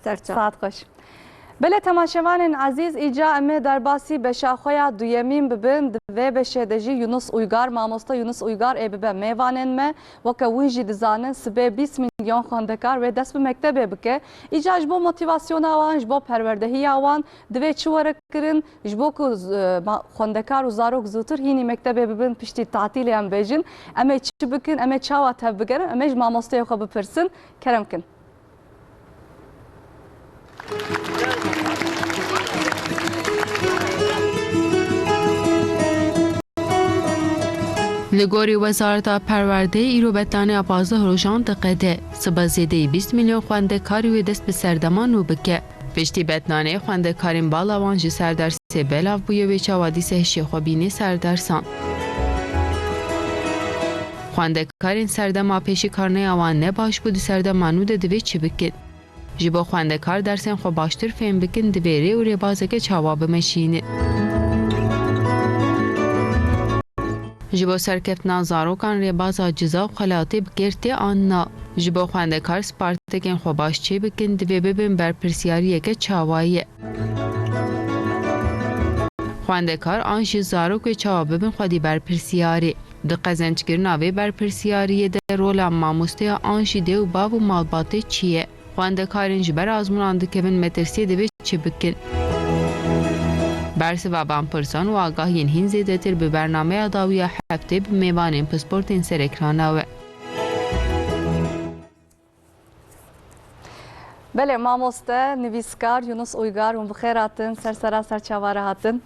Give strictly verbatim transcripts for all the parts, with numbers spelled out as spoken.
Ser çav. Saet xweş. Belê temaşevanên ezîz, îca em ê derbasî beşa xwe ya duyemîn bibin. Di vê beşê de jî Yunus Uygar, mamoste Yunus Uygar ê bibe mêvanên me. Weke hûn jî dizanin, sibê bîst milyon xwendekar wê dest bi mektebê bike. Îca ji bo motivasyona wan, ji bo perwerdehiya wan divê çi were kirin? Ji bo ku, e, ma-, xwendekar û zarok zûtir hînî mektebê bibin, piştî tatîlê em bêjin, em ê çi bikin, em ê çawa tevbigerin, em ê ji mamosteyê xwe bipirsin. Kerem kin. Li gorî Wezareta Perwerdeyê, îro betlaneya pazdeh rojan diqede. Sibe zêdeyî bîst milyon xwendekarî wê dest bi serdema nû bike. Piştî betlaneyê xwendekarên bala wan ji ser dersê belav bûye, wê çawa dîsa hişê xwe bînê ser dersan. Xwendekarên serdema pêşî karneya wan ne baş bû, di serdema nû de divê çi bikin? Ji bo xwendekar dersên xwe baştir fêm bikin, divê rê û rêbazeke çawa bimeşînin? Ji bo serkeftina zarokan rêbaza ciza û xelatê bi kêr tê an na? Ji bo xwendekar spartekên xwe baş çêbikin, divê bibin berpirsiyariyeke çawa ye? Xwendekar an jî zarok wê çawa bibin xwedî berpirsiyarê? Di qezenckirina vê berpirsiyariyê de rola mamosteya an jî dê û bav û malbatê çi ye? Xwendekarên ji ber azmûnan dikevin metirsiyê divê çi bikin? Bersiva van pirsan û agahiyên hîn zêdetir bi bernameya dawî ya heftê bi mêvanên pisportên ser ekrana we. Belê, mamoste, nivîskar Yunus Uygar, hûn bi xêr hatin, ser sera ser çava re hatin.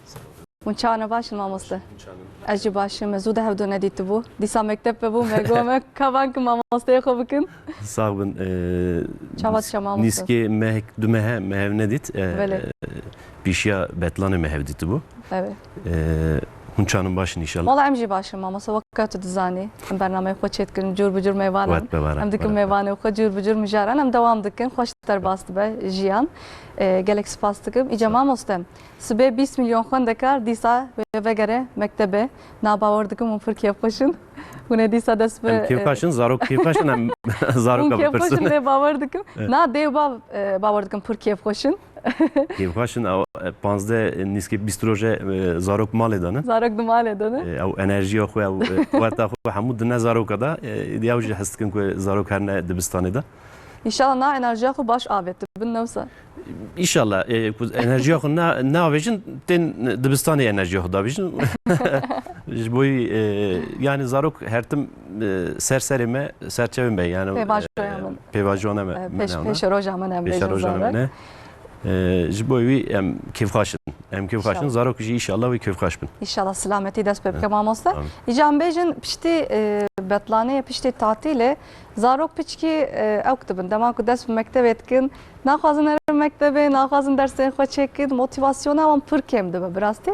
Hûn çawa ne, baş in, mamoste? Hûn çawa ne? Ez jî baş im, me zû de hevdu nedîtibû. Dîsa mekteb vebû, me got me ka van ki mamosteyê xwe bikin. Sax bin. Çawa dişe, mamoste? Nîskê mehek, du mehe me hev nedît. Belê. Pîşiya betlanê me hev dîtibû. Evet. Hûn çawa ne, baş in înşallah? Wala em jî baş in, mamoste, weke tu dizanî. Em bernameyê xwe çêdikin, cûr bi cûr mêvanan. Wet be, baran, em dikin baran. Mêvanê xwe cûr bi cûr mijaran. Em dewam dikin. Xweş derbas dibe jiyan. Gelek spas dikim. Îca mamoste. Sibê bîst milyon xwendekar dîsa wê vegere mektebê. Na, bawer dikim hûn pir kêfxweş in. Hûn ê dîsa dest bi, Em kêfxweş in, zarok kêfxweş in, em zarok hûn kêfxweş in, bipirsin. Lê bawer dikim. Evet. Na, dê û bav, e, bawer dikim pir kêfxweş in. Kêfxweş in, ew, e, panzdeh, e, nîskê bîst roje, e, zarok malê de ne. Zarok di malê de ne. E, ew enerjiya xwe, ew, e, quweta xwe hemû dine zaroka de. E, êdî ew jî hez dikin ku zarok herine dibistanê de. Înşallah na enerjiya xwe baş avêtibin, ne wisa? Înşallah, e, ku enerjiya xwe na-, neavêjin, tên dibistanê enerjiya xwe davêjin. Ji bo wî, e, yani zarok her tim, e, ser serê me, ser çavê me, yani, Pêvajoya e, min. Pêvajoya me, E, me pêş-, ne ona. Pêşeroja min em Pêşeroja bêjin min zarok. E. E, ji bo wî em kêfxweş in. Em kêfxweş in, İnşallah. Zarok jî înşallah wê kêfxweş bin. Înşallah silametî dest pê bike, Evet. mamoste. Amin. Îca em bêjin piştî, e, betlaneyê, piştî tatîlê, zarok piçkî, e, ewk dibin. Dema ku dest bi mektebê dikin, naxwazin herin mektebê, naxwazin dersên xwe çêkin, motivasyona wan pir kêm dibe, bi rastî.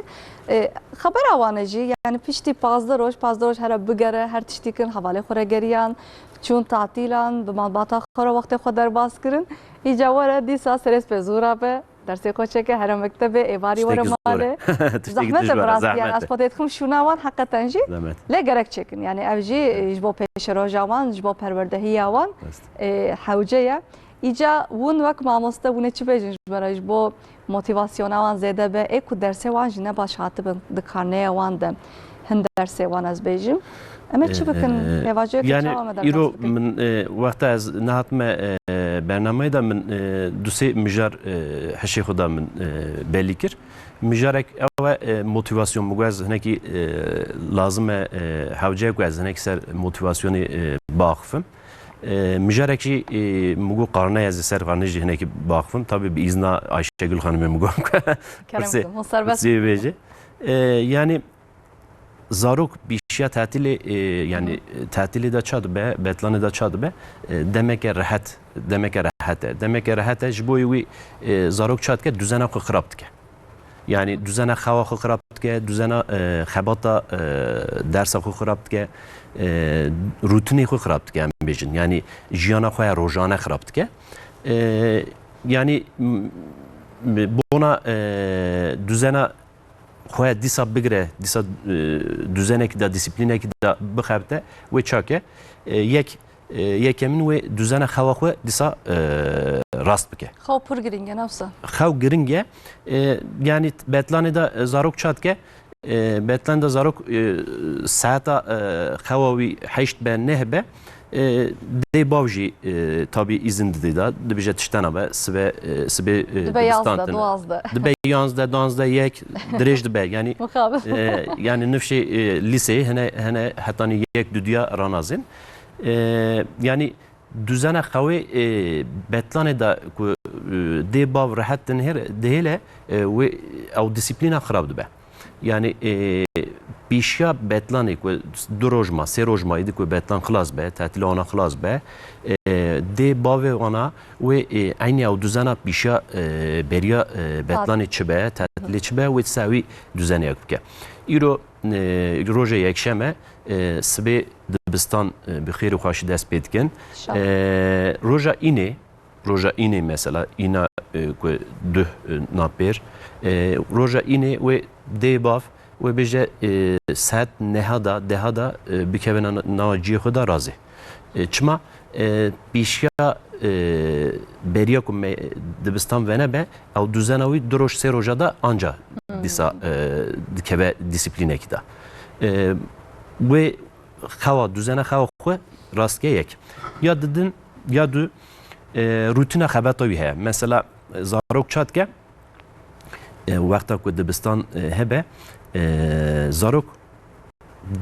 E, xebera wan e jî, yani piştî pazdeh roj, pazdeh roj here bigere, her tiştî kirin, hevalê xwe re geriyan, çûn tatîlan, bi malbata xwe re wextê xwe derbas kirin. Îca were dîsa serê spê zû rabe, dersê xwe çêke, here mektebê, êvarî were Tiştekî zor e. Malê. Tiştekî Zehmet e dijwar e, bi rastî, yani zehmet ez e. Xwe tê dixim şûna wan heqeten jî Zehmet. Lê gerek çêkin. Yani ev jî, Evet. e, ji bo pêşeroja wan, ji bo perwerdehiya wan, Rast. e, hewce ye. Îca hûn wek mamoste hûn ê çi bêjin ji me re, ji bo motivasyona wan zêde be, ê ku dersê wan jî ne baş hatibin di karneya wan de, hin dersê wan ez bêjim. Em ê çi bikin? Ee, Pêvajoyeke yani çawa me îro derbas bikin? Min, e, wexta ez nehatime, e, bernameyê de min, e, du sê mijar, e, hişê xwe de min, e, belî kir. Mijarek ew e, e, motivasyon, min got ez hinekî, e, lazim e, e, hewce ye ku ez hinek ser motivasyonê, e, biaxifim. E, mijarek jî, e, min got qarne, ez ê ser qarne jî hinekî biaxifim. Tabî bi îzna Ayşegül Xanimê min got Kerem kursê, kin, hûn serbest kursê bêje. E, yani zarok pîşiya tatîlê, e, yani Hı. tatîlê de ça dibe, betlanê de ça dibe, e, demeke rehet, demeke rehet e. Demeke rehet e, ji bo wî, e, zarok ça dike, duzena xwe xirab dike. Yani duzena xewa xwe xirab dike, duzena, e, xebata, e, dersa xwe xirab dike, e, rûtinê xwe xirab dike, em bêjin. Yani jiyana xwe ya rojane xirab dike. E, yani, m-, m-, bona, e, duzena xwe dîsa bigire, dîsa, e, duzenekî de, dîsîplînekî de bixebite, wê çake, e, yek E, yekemin wê duzena xewa xwe dîsa, e, rast bike. Xew pir giring e, ne wisa? Xew giring e. E, yanî Betlanê de, e, zarok ça dike? E, Betlan de zarok, e, saeta, e, xewa wî heşt be, neh be, e, dê bav jî, e, tabî îzin didê de, dibêje tiştena be, sibe, e, sibê, e, Dibe dibistan yazdeh, tine. Duwazdeh. Dibe yanzdeh, danzdeh, yek, dirêj dibe. Yanî, Mixabin. e, yanî nifşê, e, lîseyê hene, hene hetanî yek dudiya ranazin. E, yanî duzena xewê, e, Betlanê de ku, e, dê bav rehet dinhêr-, dihêle, e, wê ew disiplîna xirab dibe. Yanî, e, pîşiya Betlanê ku du roj ma, sê roj ma êdî ku Betlan xilas be, tetîla wana xilas be, e, dê bavê wana wê, e, eynî ew duzena pîşiya, e, beriya, e, Betlanê çi be, tetilê çi be, wê dîsa wî duzenê yek bike. Îro, e, rojê yekşem e, e, sibê dibistan, e, bi xêr û xweşî dest pê dikin. Şa. E, roja înê, roja înê mesela, îna, e, ku duh, e, napêr, e, roja înê wê dê bav, wê bêje, e, saet neha da, deha da, e, bikeve na-, nava cihê xwe da razê. E, çima, e, pîşiya, e, beriya ku me dibistan venebe, ew duzena wî du roj, sê roja da anca Hmm. dîsa, e, dikeve disiplînekî da. E, wê xewa, duzena xewa xwe rastke yek. Ya didin, ya du, e, rutîna xebata wî heye. Mesela, e, zarok ça dike, e, wexta ku dibistan, e, hebe, e, zarok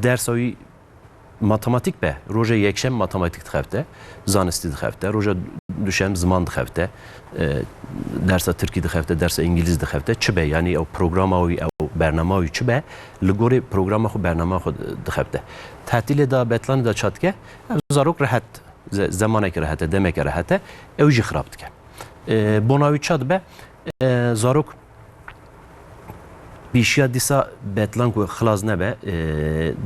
dersa wî matematîk be, roja yekşem matematîk dixebite, zanistî dixebite, roja duşem ziman dixebite, e, dersa tirkî dixebite, dersa îngilîzî dixebite, çi be, yanî ew programa wî, ew bernama wî çi be, li gorî programa xwe, bernama xwe dixebite. Tetîlê de, Betlanê de ça dike, ev zarok rehet, ze-, zemaneke rehet e, demeke rehet e, ew jî xirab dike. E, bona wî ça dibe? E, zarok pîşiya dîsa Betlan ku xilas nebe, e,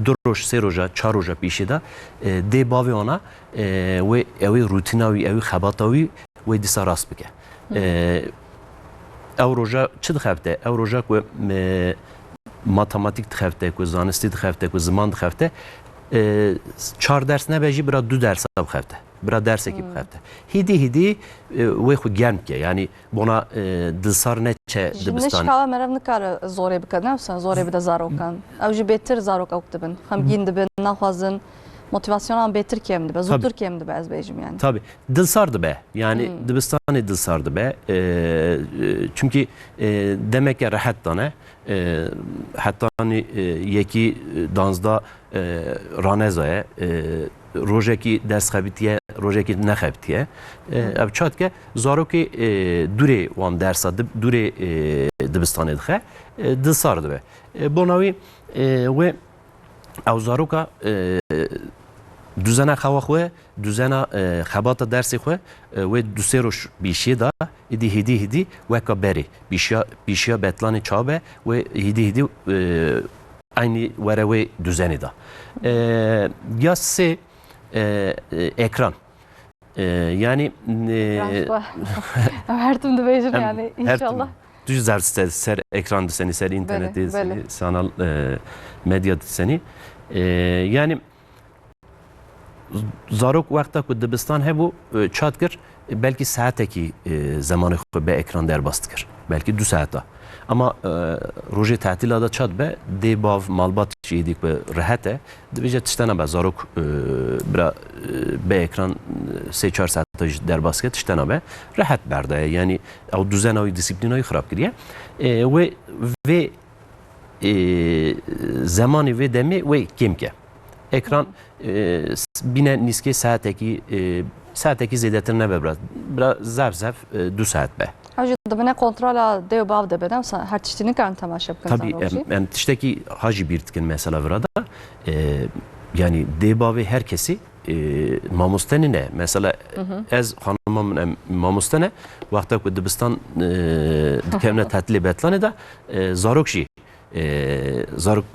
du roj, sê roja, çar roja pîşê de, e, dê bavê wana, e, wê, ew ê rutîna wî, ew ê xebata wî, wê dîsa rast bike. Hmm. E, ew roja çi dixebite? Ew roja ku, e, matematîk dixebite, ku zanistî dixebite, ku ziman dixebite, e, çar ders nebe jî bira du dersa bixebite. Bira dersekî Hmm. bixebite. Hîdî hîdî, e, wê xwe germ bike. Yanî bona, e, dilsar neçe Ji dibistanê. Nişka we merev nikare zorê bike, ne wisa zorê bide zarokan. Ew jî bêtir zarok ewk dibin. Xemgîn dibin, naxwazin. Motivasyonan bêtir kêm dibe, Tabii. zûtir kêm dibe, ez bêjim yani. Tabii. Dilsar dibe. Yani Hmm. dibistanê dilsar dibe. E, e, çünkü, e, demeke rehet dane. E, hetanî, e, yekî, e, danzda, e, ranezaye, e, rojekî ders xebitiye, rojekî nexebitiye. E, Hı. ev ça dike, zarokê, e, dûrê wan dersa dib-, dûrê, e, dibistanê dixe, e, dilsar dibe. E, bona wî, e, wê ew zaroka, e, duzena xewa xwe, duzena, e, xebata dersê xwe, e, wê du sê roj pêşiyê de, êdî hêdî hêdî weka berê, pêşiya, pêşiya Betlanê çabe, wê hêdî hêdî, e, eynî were wê duzenê de. E, ya sê, e, e, ekran. E, yanî, e, Francois. Em her tim dibêjin Em yani, her tim. inşallah. Tu jî zaf ser, ser ekran disenî, ser înternetê Belê, disenî, belê. sanal, e, medya disenî. E, yanî, zarok wexta ku dibistan hebû, e, ça dikir, e, belkî saetekî, e, zemanê xwe bi ekran derbas dikir. Belkî du saeta. Ama, e, rojê tetîla de ça dibe, dê bav malbat jî êdî ku rehet e, dibêje tiştena be, zarok, e, bira, e, bi ekran, e, sê çar saeta jî derbas ke, tiştena be, rehet berdaye. Yanî ew duzena wî, disiplîna wî xirab kiriye. E, wê, vê, e, zemanê vê demê wê kêm ke. Ekran, e, s-, bîne nîskê saetekî, e, saetekî zêdetir nebe bira. Bira zaf zaf, e, du saet be. Ew jî dibine kontrola dê û bav de be, ne wisa her tiştî nikarin temaşe bikin Tabii, zarok jî. em, em tiştekî ha jî bîr dikin mesela vira da. E, yanî dê bavê her kesî, e, mamoste nîne. Mesela Hı hı. ez, xanima min em mamoste ne. Wexta ku dibistan, e, dikevne tetilê Betlanê de, e, zarok jî, e, zarok,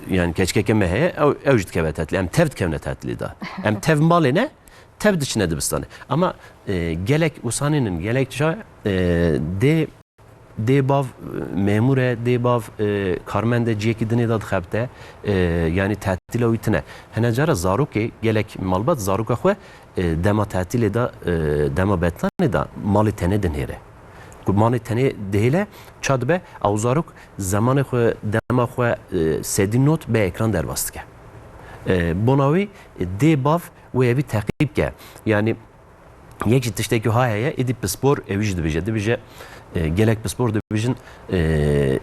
e, yani keçikeke me heye, ew, ew jî dikeve tetilê. Em tev dikevne tetilê de. Em tev malê ne, tev diçine dibistanê. Ama, e, gelek usanînin, gelek ça, e, dê dê bav, e, memûr e, dê bav, e, karmend e, ciyekî dinê de dixebite, e, yanî tetîla wî tine. Hene cara zarokê, gelek malbat zaroka xwe, e, dema tetîlê de, e, dema betanê de malê tenê dinêre. Ku malê tenê dihêle, ça dibe, ew zarok zemanê xwe, dema xwe, e, sedî not be ekran derbas dike. E, bona wî, e, dê bav wê evî teqîb ke. Yanî, yek ji tiştekî ha heye, êdî pispor ewî jî dibêje. Dibêje, e, gelek pispor dibêjin, e,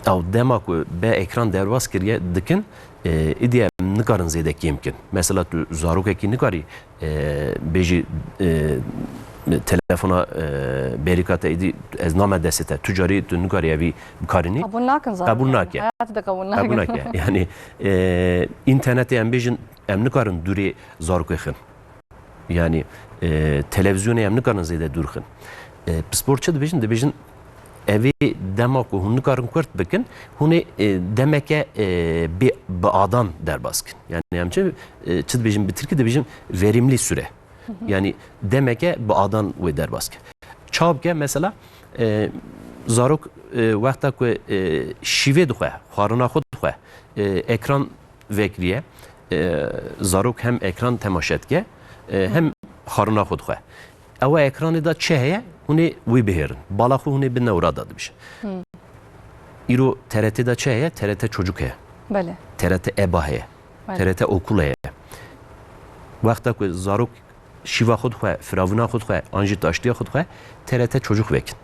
ew dema ku be ekran derbas kiriye dikin, e, êdî em nikarin zêde kêm bikin. Mesela tu zarokekî nikarî, e, bêjî, e, telefona, e, berîka te êdî ez name destê te. Tu carî tu nikarî evî bikarînî. Qebûl nakin zaten. Qebûl nake. Hayatê de qebûl nakin. Qebûl nake. Yanî, e, înternetê em bêjin, em nikarin dûrê zarokê xin. Yanî, e, televîzyonê em nikarin zêde dûr xin. E, pispor çi dibêjin? Dibêjin, evê dema ku hûn nikarin kurt bikin, hûn ê, e, demeke, e, bi, bi adan derbas kin. Yanî em çi, e, çi dibêjin bi tirkî? Dibêjin verimli süre. Yanî demeke bi adan wê derbas ke. Ça bike mesela, e, zarok, e, wexta ku, e, şîvê dixwe, xwarina xwe dixwe, e, ekran vekiriye. E, zarok hem ekran temaşe dike, e, hem xwarina xwe dixwe. Ewa ekranê de çi heye, hûn ê wî bihêrin. Bala xwe hûn ê bidine wira de dibêje. Îro T R T de çi heye? T R T Çocuk heye. Belê. T R T EBA heye. Belê. T R T Okul heye. Wexta ku zarok şîva xwe dixwe, firavûna xwe dixwe, an jî taştiya xwe dixwe, T R T Çocuk vekin.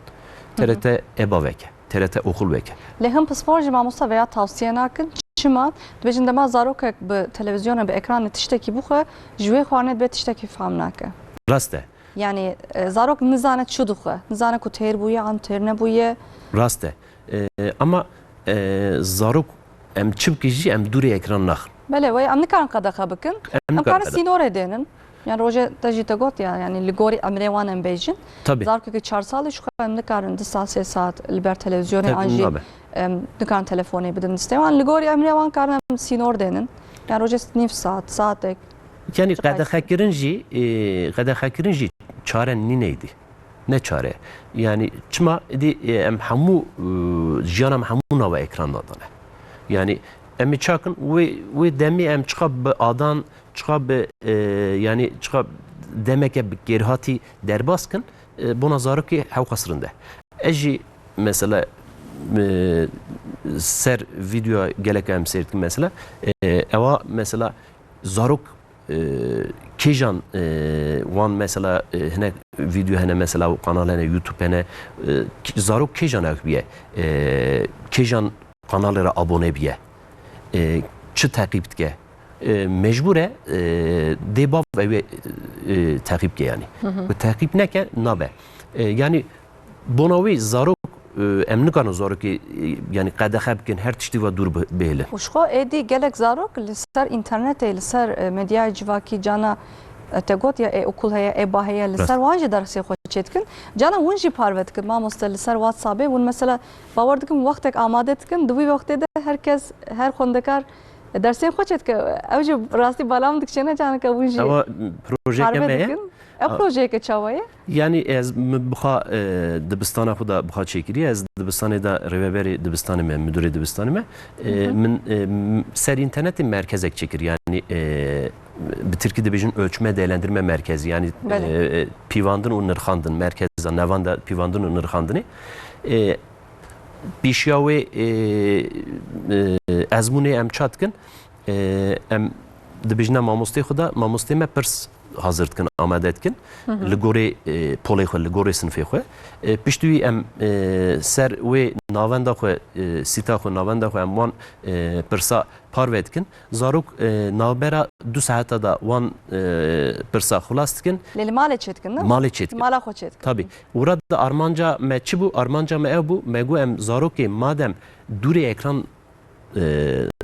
T R T EBA veke. T R T Okul veke. Lê hin pispor jî mamosta veya tavsiye nakin. Çima? Dibêjin dema zarokek bi televîzyonê, bi ekranê tiştekî bixwe, ji wê xwarinê dibe tiştekî fam nake. Rast e. Yanî, e, zarok nizane çi dixwe. Nizane ku têr bûye an têr nebûye. Rast e. E, ama, e, zarok em çi bikin jî em dûrê ekran naxin. Belê, wê em nikarin qedexe bikin. Em Em nikarin karin qedexe. Sînorê dênin. Yani rojê te jî te got ya, yani li gorî emrê wan em bêjin. Tabii. Zarokekî çar salî ji xwe em nikarin du saet, sê saet li ber televîzyonê Tabii, an jî nabe. Em nikarin telefonê bidin destê wan. Li gorî emrê wan karin em sînor dênin. Yani rojê nîv saet, saatek. Yani Çiqas? Qedexekirin jî, e, qedexekirin jî çare nîne êdî. Ne çare. Yani çima êdî, e, em hemû, e, jiyana em hemû nava ekran de dane. Yani em ê çakin wê, wê demê em çiqa bi adan, çiqa bi, e, yani çiqa demeke bi kêrhatî derbas kin, e, bona zarokê hewqas rind e. Ez jî mesela, e, ser vîdyoya gelek em seyr dikin mesela, e, ewa mesela zarok, e, kêjan, e, wan mesela, e, hinek vîdyo hene mesela, kanal hene, YouTube hene, e, k-, zarok kêjan ew biye, e, kêjan kanalê re abone biye, e, çi teqîb dike, e, mecbûr e, e, dê bav ew ê, e, teqîb ke yanî. Hı hı. Ku teqîb neke nabe. E, yanî bona wî zarok, e, em nikarin zarokê, e, yanî qedexe bikin, her tiştî ve dûr bi-, bihêlin. Û ji xwe êdî gelek zarok li ser înternetê, li ser, e, medyaya civakî cana, e, te got ya ê okul heye, ê ba heye, li Rast. Ser wan jî dersê xwe çêdikin. Cana hûn jî parve dikin, mamoste, li ser WhatsAppê hûn mesela bawer dikim wextek amade dikin, di wî wextê de her kes, her xwendekar dersên xwe çêdike. Ew jî rastî bala min dikişêne, caneke hûn jî Ewa projeyeke parve me ye. Dikin. Ev A- projeyeke çawa ye? Yani ez mi bixa, e, dibistana xwe de bixa çêkiriye. Ez dibistanê de rêveberê dibistanê me, müdürê dibistanê me. E, Hı hı. Min, e, m-, ser înternetê merkezek çêkir. Yani, e, bi tirkî dibêjin ölçme değerlendirme merkezi. Yani, Belê. E, e, pîvandin û nirxandin merkeza, nevanda pîvandin û nirxandinê. E, Pêşiya wê, e, e, ezmûnê em ça dikin? E, em dibêjine mamostê xwe de, mamostê me pirs hazir dikin, amade dikin. Hı hı. Li gorê, e, polê xwe, li gorê sinfê xwe. E, piştî wî em, e, ser wê navenda xwe, e, sîta xwe, navenda xwe em wan, e, pirsa parve dikin. Zarok, e, navbera du saeta de wan, e, pirsa xilas dikin. Lê li malê çêdikin, ne? Malê çêdikin. Mala xwe çêdikin. Tabii. Û re de armanca me çi bû? Armanca me ew bû, me got em zarokê madem dûrê ekran, e,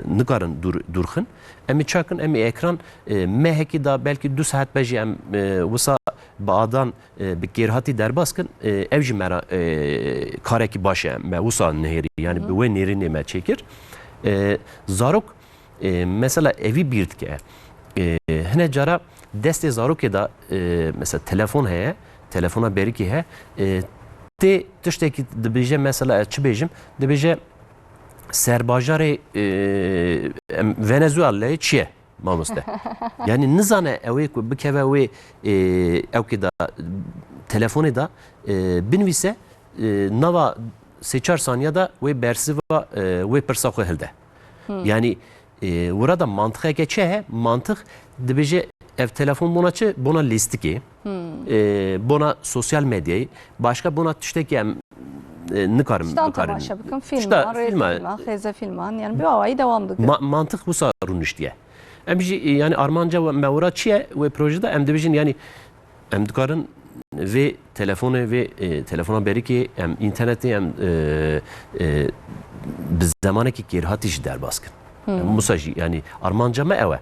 nikarin dûr, dûr xin, em ê çakin, em ê ekran, e, mehekî de belkî du saet be jî em, e, wisa bi adan, e, bi kêrhatî derbas kin, e, ew jî me re, e, karekî baş e, me wisa nihêrî, yani Hı hı. Bi wê nêrînê me çêkir. E, zarok, e, mesela evî bîr dike. E, hine cara destê zarokê de, e, mesela telefon heye, telefona berikê heye, e, tê tiştekî dibêje, mesela ez çi bêjim, dibêje serbajarê, e, em, Venezuela'yê çi ye mamoste? Yani nizane ew ê ku bikeve wê, e, ewkê de, telefonê de, e, binivîse, e, nava sê çar saniye de wê bersiva, e, wê pirsa xwe hilde. Yani, e, wira da mantiqeke çi heye? Mantiq dibêje ev telefon bona çi? Bona lîstikê, e, bona sosyal medyayê, başka bona tiştekî em, e, nikarin Tiştan bikarin. Temaşe bikin, Tişta filman, rêz filma. Filman, xêze filman, yani bi awayî dewam dikin. Ma-, mantiq wisa rûniştiye. Em jî, e, yani armanca we, me wira çi ye wê projede? Em dibêjin yani em dikarin vê telefonê, vê, e, telefona berîkê, em înternetê, em, e, e, bi zemanekî kêrhatî jî derbas kin. Em wisa jî, yani armanca me ew e.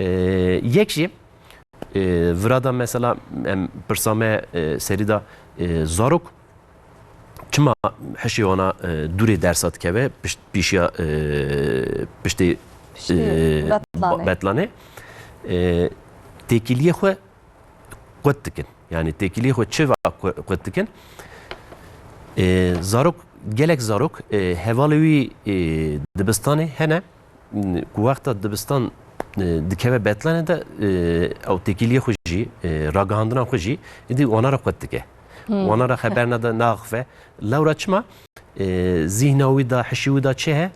E, yek jî, e, vira da mesela em pirsa me, e, serî da, e, zarok çima hişê wana, e, dûrê dersa dikeve, pişt-, pîşiya, e, piştê, Piştê e, betlanê. Ba-, betlanê, e, têkiliyê xwe qut dikin. Yani têkiliyê xwe çi va qu-, qut dikin? E, zarok, gelek zarok, e, hevalê wî, e, dibistanê hene, ku wexta dibistan, e, dikeve betlanê de, e, ew têkiliyê xwe jî, e, ragihandina xwe jî, êdî wana re qut dike. Wana re xeber nade, naxife. Lewra çima? E, zîhna wî de, hişî wî de çi he?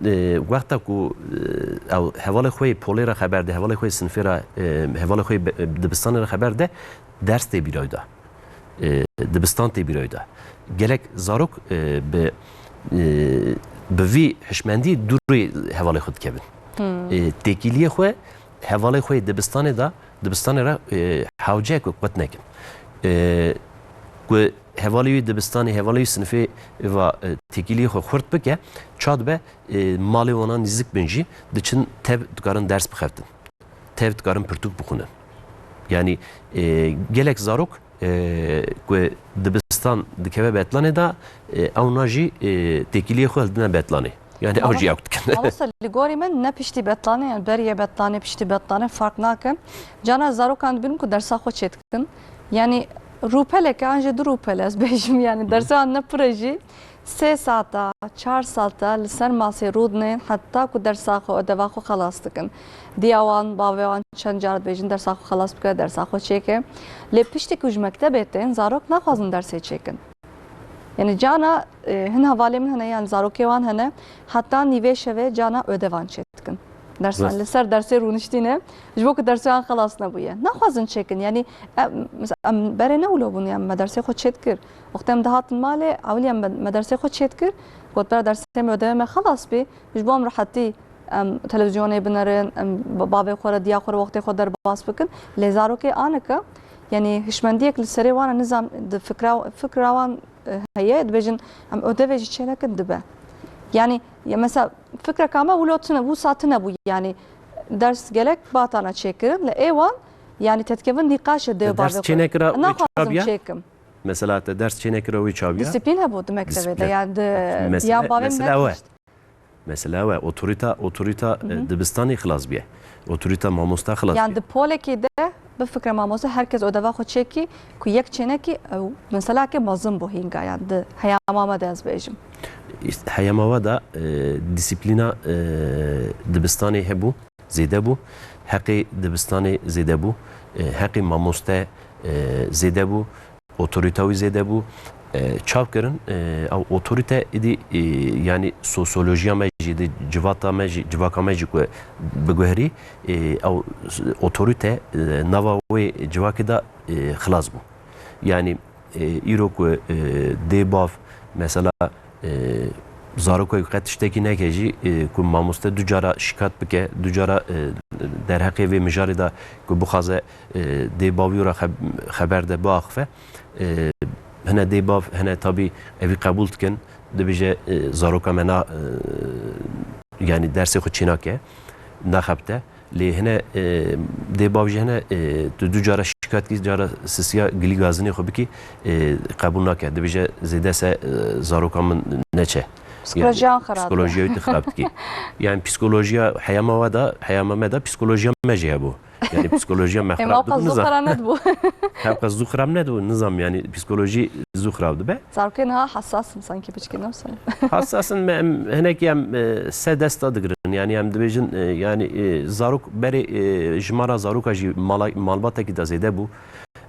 E, wexta ku, e, ew hevalê xwe yê polê re xeber de, hevalê xwe yê sinfê re, e, hevalê xwe yê be-, dibistanê re xeber de, ders tê bîra wî de. E, dibistan tê bîra wî de. Gelek zarok, e, bi, e, bi vî hişmendî dûrê hevalê xwe dikevin. E, têkiliyê xwe hevalê xwe yê dibistanê de, dibistanê re, e, hewce ku qut nekin. E, ku hevalê wî dibistanê, hevalê wî sinifê va, e, têkiliyê xwe xurt bike, ça dibe, e, malê wana nîzik bin jî diçin tev dikarin ders bixebtin. Tev dikarin pirtûk bixwînin. Yani, e, gelek zarok, e, ku dibistan dikeve betlanê de, e, ewna jî, e, têkiliyê xwe hildine betlanê. Yani ew jî ew dikin. Mamoste, li gorî min ne piştî betlanê, yani beriyê betlanê, piştî betlanê fark nake. Cana zarokan dibînim ku dersa xwe çêdikin. Yani rûpeleke an jî du rûpele ez bêjim, yani dersa ne pir e jî sê saeta, çar saeta li ser masê rûdinên heta ku dersa xwe, ödeva xwe xelas dikin. Diya wan, bavê wan çend car dibêjin dersa xwe xelas bike, dersa xwe çêke. Lê piştî ku ji mektebê tên, zarok naxwazin dersê çêkin. Yani cana, e, hin hevalê min hene, yani zarokê wan hene, heta nîvê şevê cana ödevan çêdikin. Dersan li ser dersê rûniştî ne, ji bo ku dersê wan xelas nebûye. Naxwazin çêkin, yani, em, mesela, em berê ne wilo bûn, yani me dersê xwe çêdikir. Wextê em dihatin malê, ewilî em me, me dersê xwe çêdikir, got, bera dersê me, ödevê me xelas bî, ji bo em rehetî, em televîzyonê binerin, em ba-, bavê xwe re, diya xwe re wextê xwe derbas bikin. Lê zarokê aneke, yani hişmendiyek li serê wan e, nizam di fikra, fikra wan, e, heye, dibêjin, em ödevê jî çênekin dibe. Yani, ya mesela, fikreka me wilo tune, wisa tune bû, yani ders gelek batana çêkirin, li ê wan, yani tetkevin nîqaşê dê Te ders bavê xwe. Çênekira wê Naxwazim çabiya? Çêkim. Mesela te ders çênekira wê çabiya? Disiplîn hebû di mektevê de, Disiplîn. yani di, Mesele, ya bavê mesele ew e. Mesele ew e. Otorîta, otorîta, e, dibistanê xilas bûye. Otorîta mamosta xilas bûye. Yani di polekê de bi fikra mamoste her kes ödeva xwe çêkî ku yek çênekî, e, meselake mezin bû hînga, yani di heyama me de ez bêjim. Îşte heyama we de, e, disiplîna, e, dibistanê hebû, zêde bû. Heqê dibistanê zêde bû. E, heqê mamoste, e, zêde bû. Otorîta wî zêde bû. E, çav kirin, e, ew otorîte îdî, e, yanî sosyolojiya me jî, di civata me jî, civaka me jî ku biguherî, e, ew otorîte, e, nava wê civakê de, e, xilas bû. Yanî, e, îro ku, e, dê bav, mesela, e, zarokek qet tiştekî neke jî, e, ku mamoste du cara şikayet bike, du cara, e, derheqê vê mijarê de ku bixwaze, e, dê bavî re xeb-, xeber de biaxife, e, hine dê bav, hine tabî evî qebûl dikin, dibêje, e, zaroka me na, e, yanî dersê xwe çênake, naxebite. Lê hine, e, dê bav jî hine, e, tu du cara şikayet kî, cara sisiya gilî gazinê xwe bikî, e, qebûl nake. Dibêje zêde se, e, zaroka min neçe. Psikolojiyan xirab e. Psikolojiya wî tu xirab dikî. Yani psikolojiya heyama we de, heyama me de psikolojiya me jî hebû. Yani psikolojiya me Em xirab ew qas dibe, zû nizam. Xira nedibû. Ew qas zû xirab nedibû, nizam yani psikolojî zû xirab dibe. Zarokê niha hesas in sanki piçkî, ne wisa? Hesas in, me, em, hinekî em, e, se dest da digirin. Yani em dibêjin, e, yani, e, zarok berê, e, jimara zaroka jî mala-, malbatekî de zêde bû.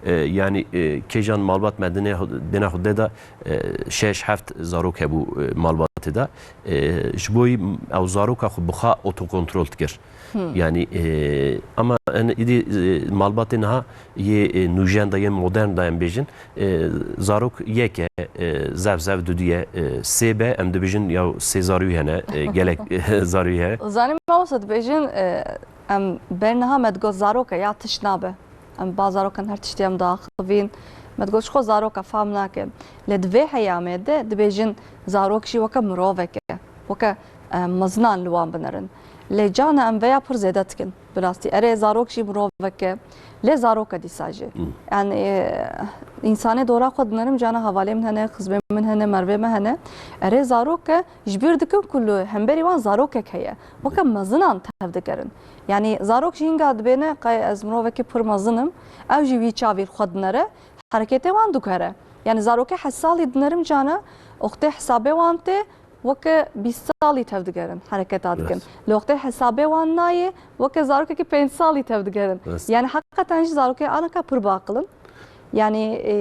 E, yani, e, kêjan malbat me dinê xwe, dêna xwe de da, e, şeş heft zarok hebû, e, malbatê de. E, ji bo yî ew zaroka xwe bi xwe otokontrol dikir. Hmm. Yani, e, ama en îdî, e, malbatê niha yê, e, nûjen de, yê modern de em bêjin, e, zarok yek e, e, zef zef dudiye, e, sê be, em dibêjin ya sê zarûyî hene, e, gelek zarûyî hene. Zanî mamosta dibêjin, e, em ber niha me digot zaroke ya tişt nabe. Em ba zarokan her tiştî em diaxivîn. Me digot ji xwe zaroka fam nake. Lê di vê heyamê de dibêjin zarok jî weke mirovek e. Weke, e, mezinan li wan binerin. Lê cana em veya pir zêde dikin. Bi rastî. Erê zarok jî mirovek e. Lê zarok e dîsa jî. Hmm. Yani, e, însanê dora xwe dinerim cana hevalê min hene, xizmê min hene, mervê me hene. Erê zarok e, ji bîr dikim ku li hemberî wan zarokek heye. Weke mezinan tev digerin. Yani zarok jî hinga dibêne, qey ez mirovekî pir mezin im, ew jî wî çavî li xwe dinere, hereketê wan diguhere. Yani zarokê heşt salî dinerim cana, wextê hesabê wan tê, weke bîst salî tev digerin, hereketa dikin. Rast. Li wextê hesabê wan nayê, weke zarokekî pênc salî tev digerin. Rast. Yani heqeten jî zarokê anaka pir baqil in. Yani, e,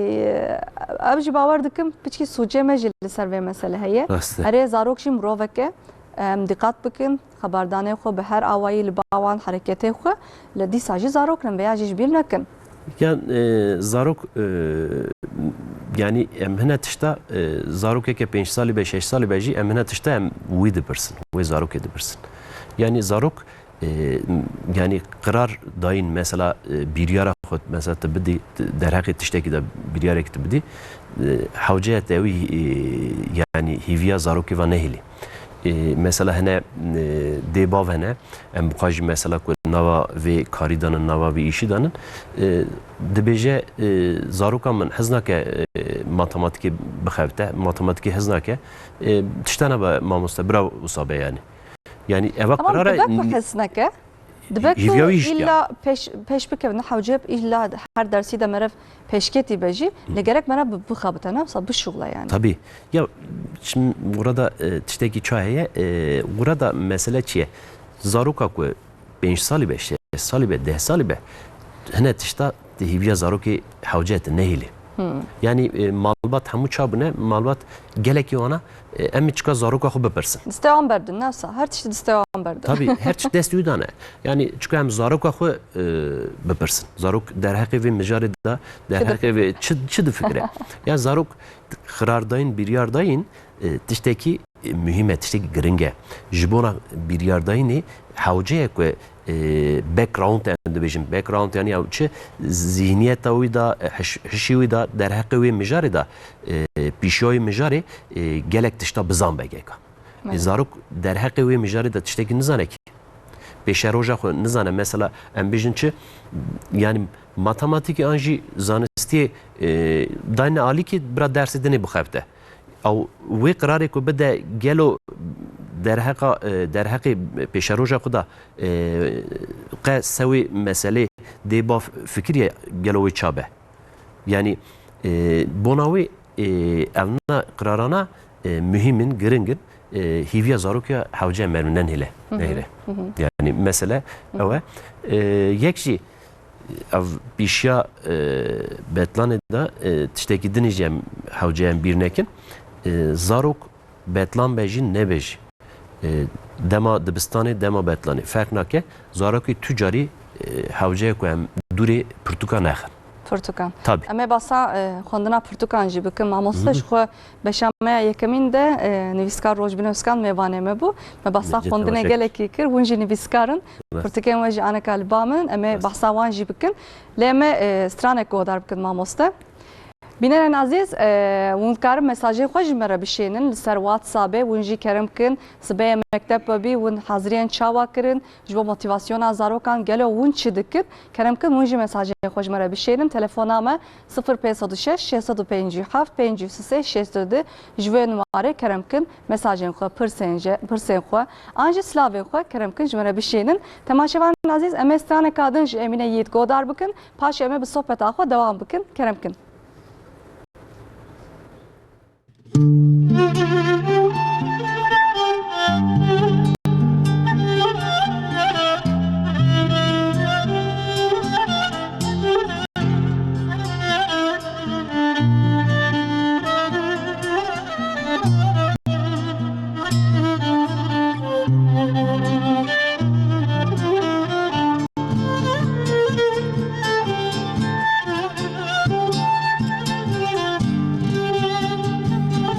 ev jî bawer dikim, piçkî sûcê me jî li ser vê mesele heye. Rast e. Erê zarok jî mirovek e. Em dîqat bikin, xeberdanê xwe bi her awayî li ba wan hereketê xwe, li dîsa jî zarok in, veya jî ji bîr nekin. Yan, e, zarok, e, yani em hine tişta, e, zarokeke pênc salî be, şeş salî be jî em hine tişta em wî dipirsin, wê zarokê dipirsin. Yani zarok, e, yani qirar dayîn, mesela, e, biryara xwe, mesela tu bidî, derheqê tiştekî de biryarekî tu bidî, e, hewce ye te wî, e, yani hîviya zarokê ve nehêlî. E, mesela hene, e, dê bav hene, em bixwajî mesela ku nava vê karî danin, nava vê îşî danin, e, dibêje, e, zaroka min hez nake, e, matematîkê bixebite, matematîkê hez nake, e, tiştana be mamoste, bira wisa be yani. Yani eva Tamam, qirara dibe ku n- hez neke, dibe ku hîviya wî jî ya. Îlla pêş, pêş bikevin hewce, îlla her dersî de merev pêşketî be jî, Hı. lê gerek mera bi-, bixebite, ne wisa bişuxle yani. Tabii. Ya, şimdi burada, e, tiştekî ça heye, e, burada mesele çi ye? Zaroka ku pênc salî be, şeş salî be, deh salî be, hine tişta di hîviya zarokê hewce te nehêlî. Hmm. Yani, e, malbat hemû ça bûne, malbat gelekî wana, e, em ê çika zaroka xwe bipirsin. Distê wan berdin, ne wisa? Her tiştî distê wan berdin. Tabii, her tişt dest wî dane. Yani, çika em zaroka xwe, e, bipirsin. Zarok derheqê vê mijarê de, derheqê vê çi, çi difikire? Ya zarok qirardayîn, biryardayîn, e, tiştekî, e, muhîm e, tiştekî giring e. Ji bona biryardayînê hewce ye ku, e, background em dibêjin. Background yani ew çi? Zihniyeta wî de, e, hiş-, hişî wî de, derheqê wê mijarê de, e, pîşiya wê mijarê, e, gelek tişta bizan be geka. E, Mele. Zarok derheqê wê mijarê de tiştekî nizane kî. Pêşeroja xwe nizane. Mesela em bêjin çi? Yani matematîkê an jî zanistiyê, e, dayne alîkî bira dersê dinê bixebite. Ew wê qirarê ku bide gelo derheqa, e, derheqê pêşeroja xwe de, e, qe sewê meselê dê bav fikiriye gelo wê ça be? Yani, e, bona wê, e, evna qirarana, e, muhîm in, giring in, e, hîviya zarokiya hewce merminden hêle, Hı hı, nehêle. hı hı. Yani mesele Hı hı. ew e. E, yek jî ev pîşiya, e, betlanê de, e, tiştekî dinê jî em hewce em bîr nekin. E, zarok betlan be jî nebe jî. E, dema dibistanê, dema betlanê ferq nake. Zarokê tu carî, e, hewce ye ku em dûrê pirtûka nexin. Pirtûkan. Tabii. Em ê basa, e, xwendina pirtûkan jî bikin. Mamoste Hı hı. ji xwe beşa me ya yekemîn de, e, nivîskar Rojbîn Özkan mêvanê me bû. Me basa Cete xwendinê teşekkür. gelekî kir. Hûn jî nivîskar in. Evet. Pirtûkên we jî aneka li ba min. Em ê Evet. behsa wan jî bikin. Lê em ê, e, stranek guhdar bikin mamoste. Bînerên ezîz, e, hûn dikarin mesajên xwe ji me re bişênin li ser WhatsAppê. Hûn jî kerem kin, sibe ye mekteb bibî, hûn haziriyên çawa kirin, ji bo motivasyona zarokan gelo hûn çi dikin? Kerem kin, hûn jî mesajên xwe ji me re bişênin. Telefona me sifir pênc sed û şeş, şeş sed û pêncî û heft, pêncî û sê, şeş sed û du. Ji vê numarê kerem kin, mesajên xwe, pirsên je-, pirsên xwe, an jî silavên xwe kerem kin ji me re bişênin. Temaşevanên ezîz, em ê straneka din ji Emîne Yiğit godar bikin. Paşê em ê bi sohbeta xwe dewam bikin. Kerem kin.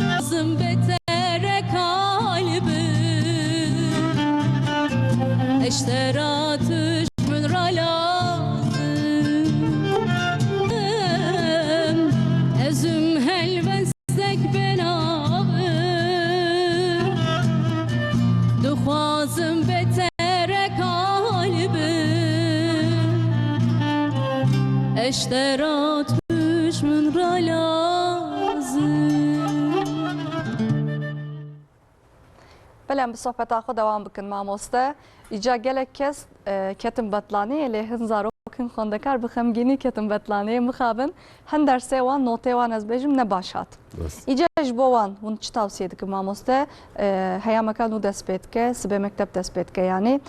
Lazım betere kalbim, eştera tüşmün ra lazım. Ezüm helvestek benavim, duxwazim betere kalbim, eştera tüşmün ra lazım. Belê, em bi sohbeta xwe dewam bikin, mamoste. Îca gelek kes, e, ketin betlaniyê, lê hin zarok, hin xwendekar bi xemgînî ketin betlaniyê. Mixabin, hin dersê wan, notê wan, ez bêjim, ne baş hat. Rast. Îca ji bo wan, hûn çi tavsiye dikin, mamoste? E, heyameka nû dest pê dike, sibê mekteb dest pê dike, yanî,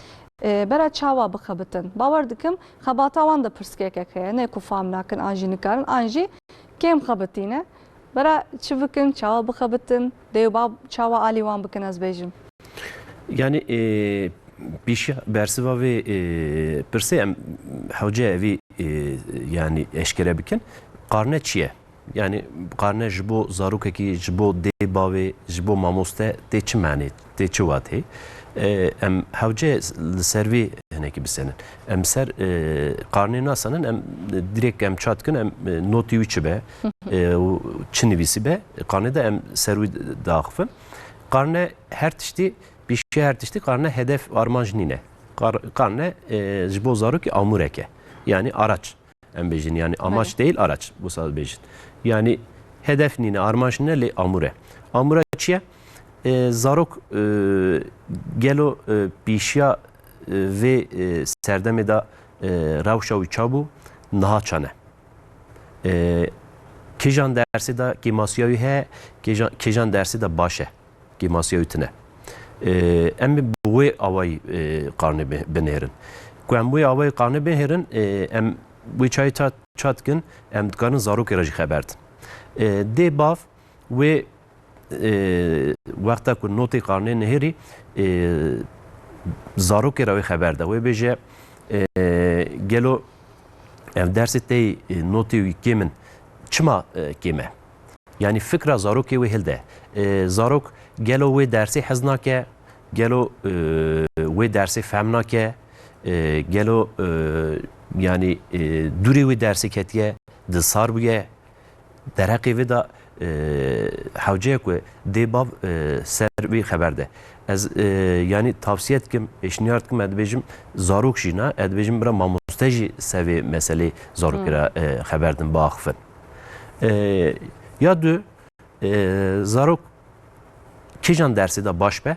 e, bera çawa bixebitin? Bawer dikim, xebata wan de pirsgirêkek heye, ne ku fam nakin, an jî nikarin, an jî kêm xebitîne. Bera çi bikin, çawa bixebitin, dê û bav çawa alî wan bikin, ez bêjim. Yani, e, pîşiya bersiva vê, e, pirsê em hewce evî, e, yani eşkere bikin. Qarne çi ye? Yani qarne ji bo zarokekî, ji bo dê bavê, ji bo mamoste tê çi manê, tê çi watê? E, em hewce li ser vê hinekî bisenin. Em ser, e, qarnê nasanin, em dirêk em çat kin, em, e, notî wî çi be, e, û çi nivîsî be, qarnê de em ser wî daxifin. Qarne her tiştî, pîşiya her tiştî, qarne hedef armanc nîne. Qar-, qarne, e, ji bo zarokî amûrek e. Yani araç. Em bêjin, yani amaç Belê. Değil, araç, wisa bêjin. Yani hedef nîne, armanc nîne, lê amûr e. Amûra çi ye? E, zarok, e, gelo, e, pîşiya, e, vê, e, serdemê de, e, rewşa wî ça bû, niha çane. E, kêjan dersê de kêmasiya wî heye, kêjan, kêjan dersê de baş e. Kêmasiya wî tune. E, em ê bi wê awayî, e, qarnê bi-, binêrin. Ku em wê awayî qarnê binêrin, e, em wê çayê ça-, ça dikin, em dikarin zarokê re jî xeber din. E, dê bav wê, e, wexta ku notê qarnê nihêrî, e, zarokê re wê xeber de. Wê bêje, e, gelo ev dersê te yî, e, notê wî kêm in. Çima, e, kêm e? Yani fikra zarokê wê hilde. E, zarok gelo wê dersê hez nake, gelo, e, wê dersê fehm nake, e, gelo, e, yani, e, dûrê wê dersê ketiye, di sar bûye, dereqê vê de, e, hewce ye ku dê bav, e, ser wî xeber de. Ez, e, yani tavsiye dikim, pêşniyar dikim, ez dibêjim zarok jî ne, ez dibêjim bira mamoste jî ser vê meselê zarokê Hmm. re, e, xeber din, biaxifin. E, ya du, e, zarok kîjan dersê de baş be,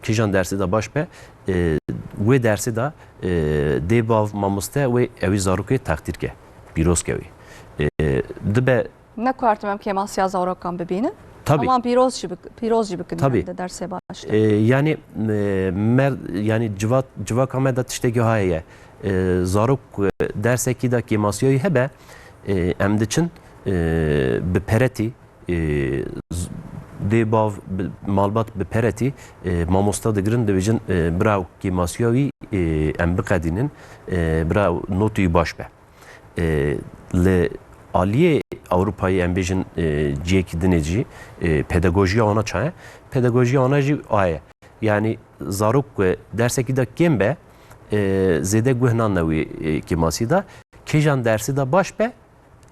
kîjan dersê de baş be, e, wê dersê de, e, dê bav mamoste wê ewî zarokê textîr ke, pîroz ke wî. E, dibe Ne ku her tim em kêmasiya zarokan bibînin. Tabii. Ama pîroz jî bik-, pîroz jî bikin Tabii. Em de dersê baş de. E, yani, e, mer-, yani civat-, civaka me de tiştekî ha heye. E, zarok, e, dersekî de kêmasiyayî hebe, e, em diçin, e, bi peretî, e, z-, dê bav bi, malbat bi peretî, e, mamosta digirin, dibêjin, e, bira kêmasiya wî, e, em biqedînin, e, bira notî wî baş be. E, li aliyê Ewropayê em bêjin, e, cihekî dinê jî, e, pedagojiya wana çaye? Pedagojiya wana jî aye. Yani zarok ku dersekî de kêm be, e, zêde guh nane wî, e, kêmasî de. Kêjan dersî de baş be,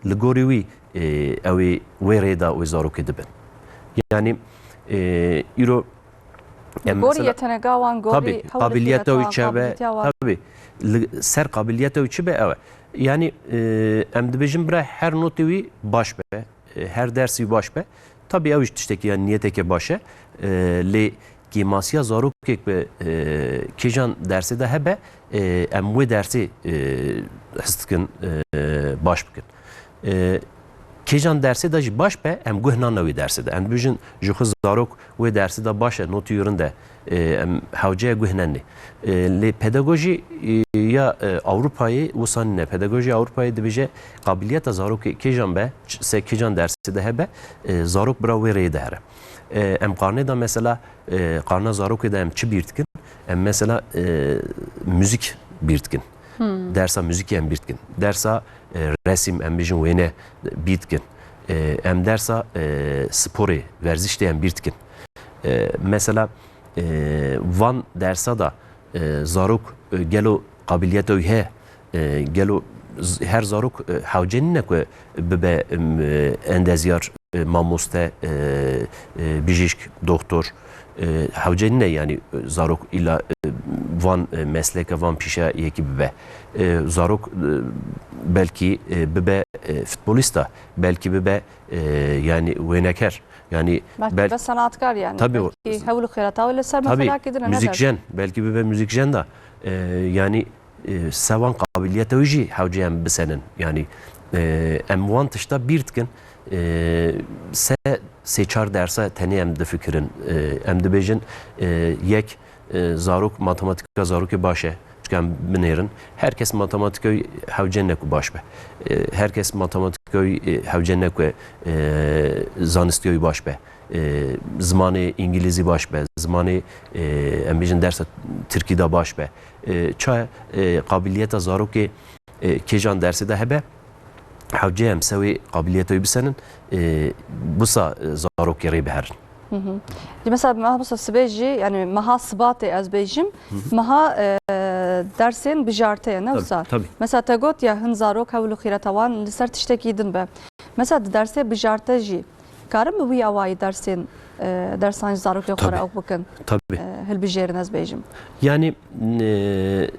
li gorî wî e, ew ê wê rêda wê zarokê dibin. Yanî, e, îro em Gorî mesela yetenega wan, gorî Tabii, hewl û qabiliyeta wî qîreta wan, çi be, qabiliyetiya wan. Tabii. Li ser qabiliyeta wî çi be, ew e. Yanî, e, em dibêjin bira her notê wî baş be, e, her dersî wî baş be. Tabii ew jî tiştekî ya niyeteke baş e. E, lê kêmasiya zarokek bi, e, kêjan dersê de hebe, e, em wê dersê, e, hist dikin, e, baş bikin. E, kêjan dersê de jî baş be, em guh nane wê dersê de. Em dibêjin ji xwe zarok wê dersê de baş e, notî wî rind e. E, em hewce ye guh nenê. E, lê pedagojî, e, ya, e, Ewropayê wisa nîne. Pedagojî Ewropayê dibêje qabiliyeta zarokê kêjan be, ç-, se kêjan dersê de hebe, e, zarok bira wê rêyê dihere. E, em qarnê de mesela, e, qarna zarokê de em çi bîr dikin? Em mesela, e, muzîk bîr dikin. Hmm. Dersa muzîkê em bîr dikin. Dersa, e, resim, em bêjin wêne bîr dikin. E, em dersa, e, sporê, werziştê em bîr dikin. E, mesela, e, van dersa da, e, zarok, e, gelo qabiliyeta wî heye? E, gelo z-, her zarok, e, hewce nîne ku bibe, em, e, endezyar, e, mamoste, e, e, bijîşk, doktor, e, hewce nîne, yanî, e, zarok îla, e, van, e, mesleke, van pîşe yekî bibe. E, zarok, e, belkî, e, bibe, e, futbolîsta, belkî bibe, e, yanî wêneker. Yanî Belkî bel- bibe senatkar yanî. Tabii o- Belkî hewl û xêreta wê li ser Tabii, meselakê din e, ne muzîkjen, belkî bibe muzîkjen de, e, yanî, e, se wan qabiliyeta wî jî hewce em bisenin. Yanî, e, em wan tişta bîr dikin, e, se sê çar dersa tenê em difikirin. E, em dibêjin, e, yek, e, zarok, matematîka zarokê baş e. Çika em binêrin, her kes matematîka wî hewce ne ku baş be. E, her kes matematîka wî, e, hewce ne ku, e, zanistiya wî baş be. E, zimanê îngilîzî baş be, zimanê, e, em bêjin dersa tirkî de baş be. E, ça, e, qabiliyeta zarokê, e, kêjan dersê de hebe, hewce em se wê qabiliyeta wî bisenin, e, wisa, e, zarokê rê biherin. Hı hı. Ji mesela meha mesela sibê jî, yani meha sibatê ez bêjim, Hı hı. meha, e, dersên bijarte ye, ne Tabii, wisa? tabii. Mesela te got ya hin zarok hewl û xîreta wan li ser tiştekî din be. Mesela di dersê bijarte jî karin bi wî awayî dersên, e, dersan ji zarokên xwe re Tabii. ew bikin, Tabii. e, hilbijêrin ez bêjim. Yani, e,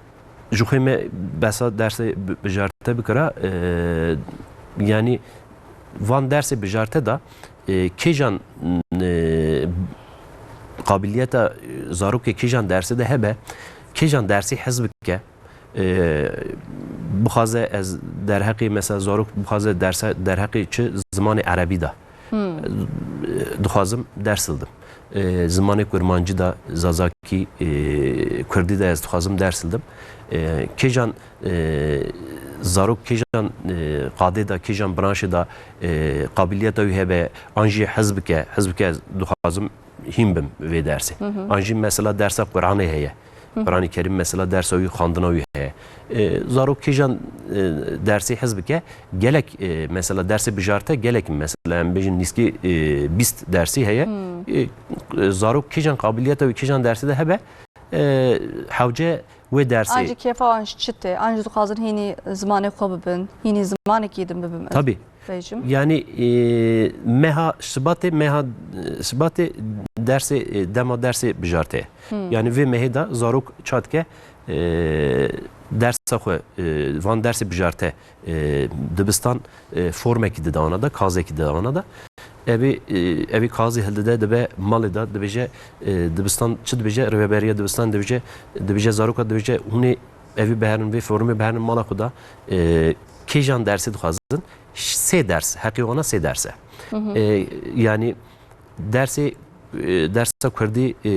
ji xwe me besa dersê bi-, bijarte bikira, e, yani van dersê bijarte da, e, kêjan, e, qabiliyeta, e, zarokê kêjan dersê de hebe, kêjan dersê hez bike, e, bixwaze ez derheqê mesela zarok bixwaze derse, derheqê çi zimanê erebî de, Hmm. e, dixwazim ders hildim. E, zimanê kurmancî de, zazakî, e, kurdî de ez dixwazim ders hildim. E, kêjan, e, zarok kêjan, e, qadê de, kêjan branşê de, e, qabiliyeta wî hebe, an jî hez bike, hez bike ez dixwazim hîn bim vê dersê. Hı hı. An jî mesela dersa Quranê heye. Hı hı. Quranê Kerîm mesela dersa wî, xwendina wî heye. E, zarok kêjan, e, dersê hez bike, gelek, e, mesela dersê bijarte gelek, mesela em bêjin nîskî, e, bîst dersî heye. Hmm. E, e, zarok kêjan qabiliyeta wî kêjan dersê de hebe, e, hewce wê dersê. An jî kêfa wan ji çi tê? An jî dixwazin hînî zimanê xwe bibin, hînî zimanekî din bibin. Tabii. bêjim. Yani, e, meha Şibatê, meha, e, Şibatê dersê, e, dema dersê bijarte. Hmm. Yani vê mehê de zarok çatke, e, dersa xwe, e, van dersê bijarte, e, dibistan, e, formekî dide ana da, kazekî dide ana da. Evî, e, evî kazî hildide dibe malê de, dibêje, e, dibistan çi dibêje, rêveberiya dibistan dibêje, dibêje zaroka dibêje hûnê evî biherin, vê formê biherin mala xwe de, e, kêjan dersê dixwazin, sê ders, heqê wana sê ders e. Hı hı. E, yani dersê, e, dersa kurdî, e,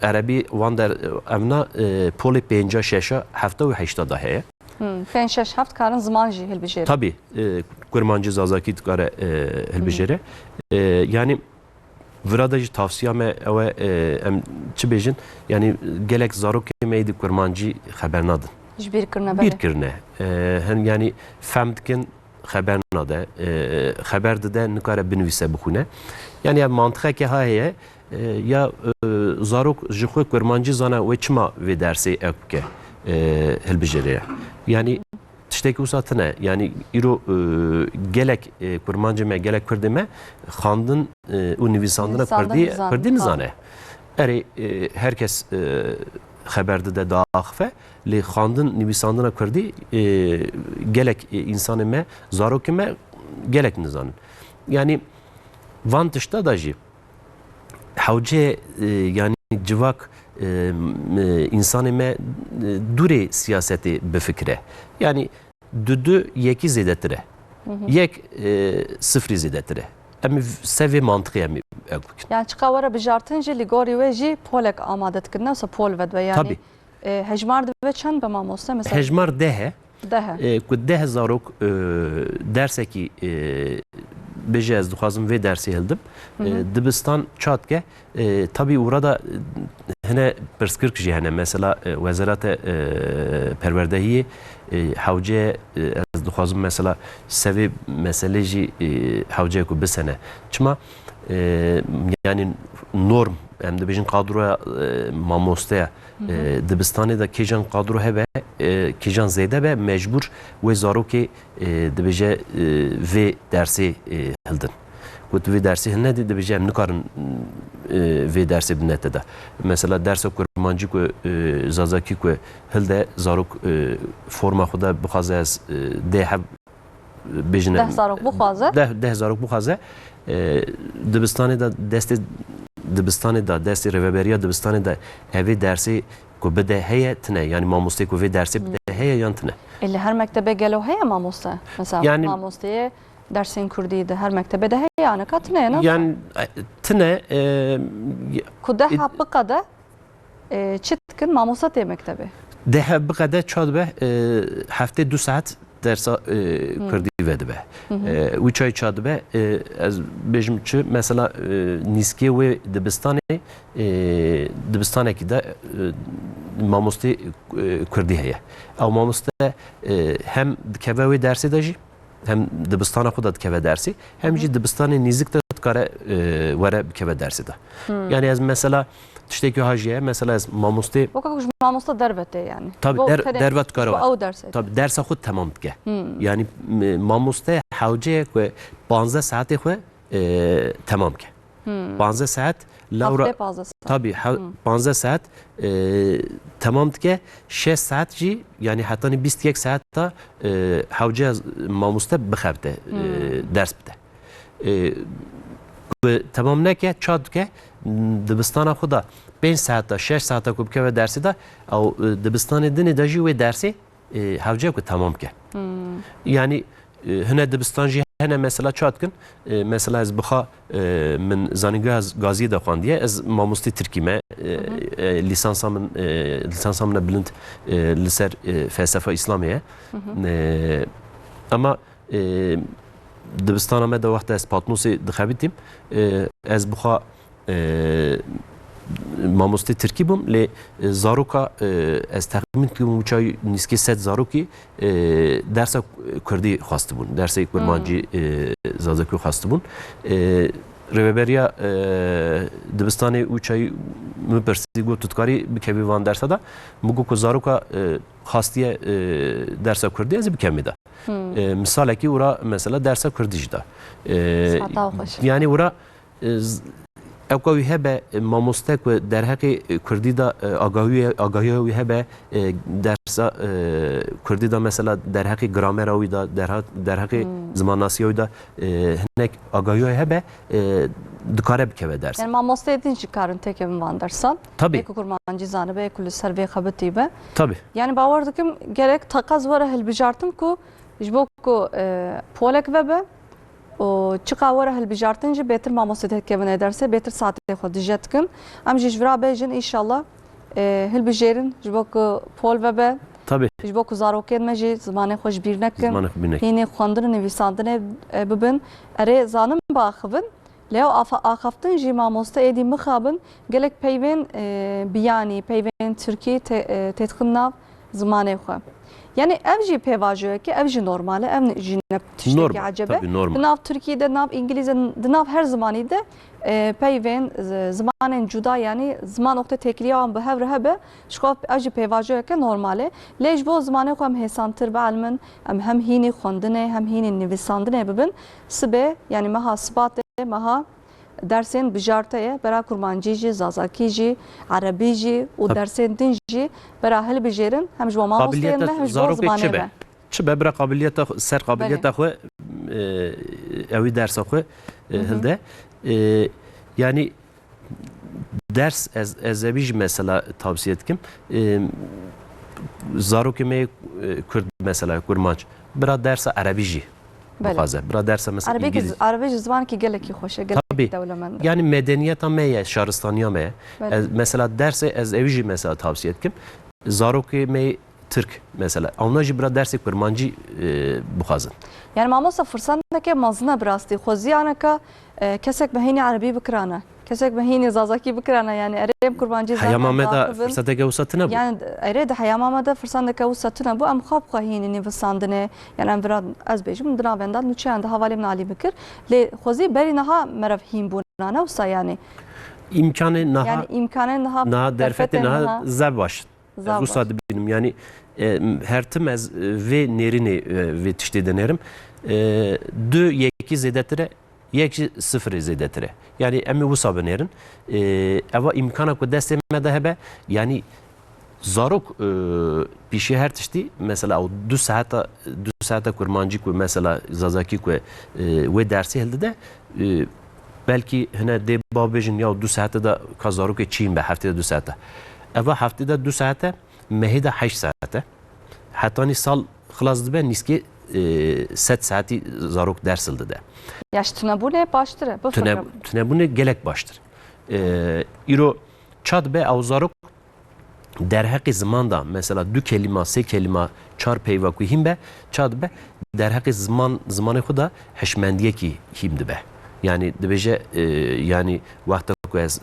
erebî wan der, evna, e, polê pênca, şeşa, hefta û heşta da heye. Hmm, pênc, şeş, heft karin ziman jî hilbijêrin. Tabii, e, kurmancî, zazakî dikare, e, hilbijêre. Hı hı. E, yani vira de jî tavsiya me ew e, e, em çi bêjin, yani gelek zarokê me yê di kurmancî xeber nadin. Ji bîr kirine, belê. Bîr kirine. E, hin yani fehm dikin, xeber nade, e, xeber dide, nikare binivîse, bixwîne. Yani ev mantiqeke ha heye, e, ya, e, zarok ji xwe kurmancî zane, wê çima vê dersê ek bike, e, hilbijêre. Yani tiştekî wisa tune. Yanî îro, e, gelek, e, kurmancê me, gelek kurdê me xandin, e, û nivîsandina Nivîsandin kurdî, nizan, kurdî ha. nizane. Erê, e, her kes, e, xeber dide, diaxife, lê xandin, nivîsandina kurdî, e, gelek, e, însanê me, zarokê me gelek nizanin. Yanî van tişta da jî hewce, e, yanî civak, e, m-, e, însanê me, e, dûrê siyasetê bifikire. Yanî du du yekî zêdetir e. Hı hı. Yek, e, sifrî zêdetir e. Em ê v-, ser vê mantiqê em ê ew bikin. Yani çiqa were bijartin jî li gorî wê jî polek amade dikin, ne wisa pol vedibe yani. Tabii. E, hejmar dibe çend be mamoste? Mesela Hejmar deh e. Deh e. E, ku deh zarok, e, dersekî, e, bêje ez dixwazim vê dersê hildim. Hı hı. E, dibistan çat ke, e, tabii ura da, e, hine pirsgirk jî hene. Mesela, e, wezarete, e, perwerdehiyê, e, hewce, e, ez dixwazim mesela sevê mesele jî, e, hewce ku bisene. Çima? E, yani norm, em dibêjin kadroya, e, mamosteya, Hı hı. e, dibistanê de kêjan kadro hebe, e, kêjan zêde be, mecbûr wê zarokê, e, dibêje, e, vê dersê, e, hildin. Ku tu vê dersê hilnedî, dibêje em nikarin, e, vê dersê bidine te de. Mesela dersa kurmancî ku, e, zazakî ku hilde zarok, e, forma xwe de bixwaze ez, e, dê heb-, bêjin Deh em, zarok bixwaze? deh, deh zarok bixwaze, e, dibistanê de destê, dibistanê de destê rêveberiya dibistanê de evê dersê ku bide heye tine, yani mamostê ku vê dersê bide heye yan tine. E, li her mektebê gelo heye mamoste? Mesela Yani mamosteyê dersên kurdî di her mektebê de heye, aneka tine ye, ne? Yani, e, tine, e, Ku deh e, heb biqede, e, çi dikin? Mamoste tê mektebê. Deh heb biqede ça dibe, e, heftê du saet dersa, e, Hmm. kurdî vedibe. Hı hı. E, wî çay ça dibe, e, ez bêjim çi, mesela, e, nîskê wê dibistanê, e, dibistanekî de, e, mamostê, e, kurdî heye. Ew mamoste, e, hem dikeve wê dersê de jî, hem dibistana xwe de dikeve dersê, hem jî Hı hı. dibistanê nîzik de dikare, e, were bikeve dersê de. Hmm. Yani ez mesela tiştekî ha jî ye, mesela ez mamostê Weka ku ji mamoste derve tê yani. Tabii, Bo der-, tenê derve dikare bo were. ew dersê. Tabii, dersa xwe temam dike. Hmm. Yani, e, mamoste hewce ye ku panzdeh saetê xwe, e, temam ke. Hmm. Panzdeh saet, lewra Heftê panzdeh saet. Tabii, ha-, Hmm. panzdeh saet, e, temam dike, şeş saet jî, yani hetanî bîst yek saeta, e, hewce mamoste bixebite, e, Hmm. ders bide. E, ku temam neke, ça dike, dibistana xwe de pênc saeta, şeş saeta ku bikeve dersê de, ew, e, dibistanê dinê de jî wê dersê, e, hewce ku temam ke. Hmm. Yani, e, hine dibistan jî hene mesela ça dikin, e, mesela ez bixa, e, min zanîngeha Gaziyê de xwendiye, ez mamostê tirkî me, e, Hı hı. e, lîsansa min, e, lîsansa min e bilind, e, li ser, e, felsefa Îslamê ye. Hı hı. E, ama, e, dibistana me de wexta ez Patmosê dixebitîm, e, ez bixa, e, mamostê tirkî bûm, lê, e, zaroka, e, ez texmîn dikim wî çay nîskê sed zarokî, e, dersa kurdî xwestibûn, dersê kurmancî, Hı. e, zazakî xwestibûn. E, rêveberiya, e, dibistanê wî çay min pirsî, got, tu dikarî bikevî van dersa de? Min got ku zaroka, e, xwestiye, e, dersa kurdî, ez ê bikevim de. Hmm. E, misalekî ûra mesela dersa kurdî jî da. E, Saeta xweş. Yani ûra, e, z-, ewka wî hebe, e, mamoste ku derheqê, e, kurdî da, e, agahiye, agahiya wî hebe, e, dersa, e, kurdî da mesela derheqê gramera wî da, derha-, derheqê Hmm. zimannasiya wî da, e, hinek agahiya hebe, e, dikare bikeve ders. Yani mamosteyê din jî karin têkevin van dersan. Tabii. Ê ku kurmancî zanibe, ê ku li ser vê xebitî be. Tabii. Yani bawer dikim gerek teqez were hilbijartin ku ji bo ku, e, polek vebe û çiqa were hilbijartin jî bêtir mamostê dikevine dersê, bêtir saetê xwe dije dikin. Em jî ji vira bêjin înşallah, e, hilbijêrin ji bo ku pol vebe. Tabii. Ji bo ku zarokên me jî zimanê xwe ji bîr nekin. Zimanê xwe bîr nekin. Hînî xwendin û nivîsandinê, e, bibin. Erê zanin biaxivin. Lê ew afa-, axaftin jî mamoste êdî mixabin gelek peyvên, e, biyanî, peyvên tirkî tê-, e, têdixin nav zimanê xwe. Yani ev jî pêvajoyek e, ev jî normal e, ev jî ne tiştekî Normal, eceb e. tabii, normal. Di nav Tirkî de, di nav Îngilîz de, di nav her zimanî de, e, peyvên, z-, zimanên cuda, yani ziman wextê têkiliya wan bi hev re hebe, ji xwe ev jî pêvajoyeke normal e. Lê ji bo zimanê xwe em hêsantir bielmin, em hem hînî xwendinê, hem hînî nivîsandinê bibin, sibê, yani meha Sibatê, meha dersên bijarte ye, bera kurmancî jî, zazakî jî, erebî jî û Tabii. dersên din jî bera hilbijêrin, hem ji bo mamosteyên Qabiliyeta me, hem ji bo zarokê zimanê çi be? me. Çi be, bira qabiliyeta xwe, ser qabiliyeta Belê. xwe, e, ewî dersa xwe, e, Hı hı. hilde. E, yani ders ez, ez evî jî mesela tavsiye dikim. E, zarokê me, e, Kurd mesela, Kurmanc, bira dersa erebî jî Belê. bixwaze. Bira dersa mesela Erebî ki, İngiliz. Erebî jî zimanekî gelekî xweş e, gelekî Tabii. dewlemend e. Yani medeniyeta me ye, şaristaniya me ye. Belê. Ez, mesela dersê ez ewî jî mesela tavsiye dikim. Zarokê me Tirk mesela. Ewna jî bira dersê Kurmancî, e, bixwazin. Yani mamosta firsendeke mezin e bi rastî. Xwezî aneka, e, kesek bi hînî erebî bikirane. Kesek bi hînî zazakî bikirane. Yani erê em Kurmancî Heyama zaten me de dixivin. firseteke wisa tune bû. Yani erê di heyama me de firsendeke wisa tune bû. Em xwe bi xwe hînî nivîsandinê. Yani em vira ez bêjim, di navenda nûçeyan de hevalê min alî bikir. Lê xwezî berî niha meriv hîn bûna, ne wisa yani. Îmkanê niha, Yani îmkanê niha, niha derfetê derfetê niha niha zeb baş. Zaf Ez wisa baş. dibînim. Yani, e, her tim ez, e, vê nêrînê, e, vê tiştê dinêrim. E, du yekî zêdetir e, yek jî sifirê zêdetir e. Yani em ê wisa binêrin. E, eva îmkana ku destê me de hebe, yani zarok, e, pîşê her tiştî, mesela ew du saeta, du saeta kurmancî ku mesela zazakî ku, e, wê dersê hildide, e, belkî hine dê bab bêjin ya du saete de ka zarokê çîn be, heftê de du saete. Eva heftê de du saete, mehê de heşt saete. Hetanî sal xilas dibe, nîskê, e, sed saetî zarok ders hildide. Ya ji tunebûnê baştir e, Tune, bifikirim. tunebûnê gelek baştir. E, îro ça dibe ew zarok derheqê ziman de, mesela du kelîma, sê kelîma, çar peyva ku hîn be, ça dibe derheqê ziman, zimanê xwe de hişmendiyekî hîn dibe. Yani dibêje, e, yani wexta ku ez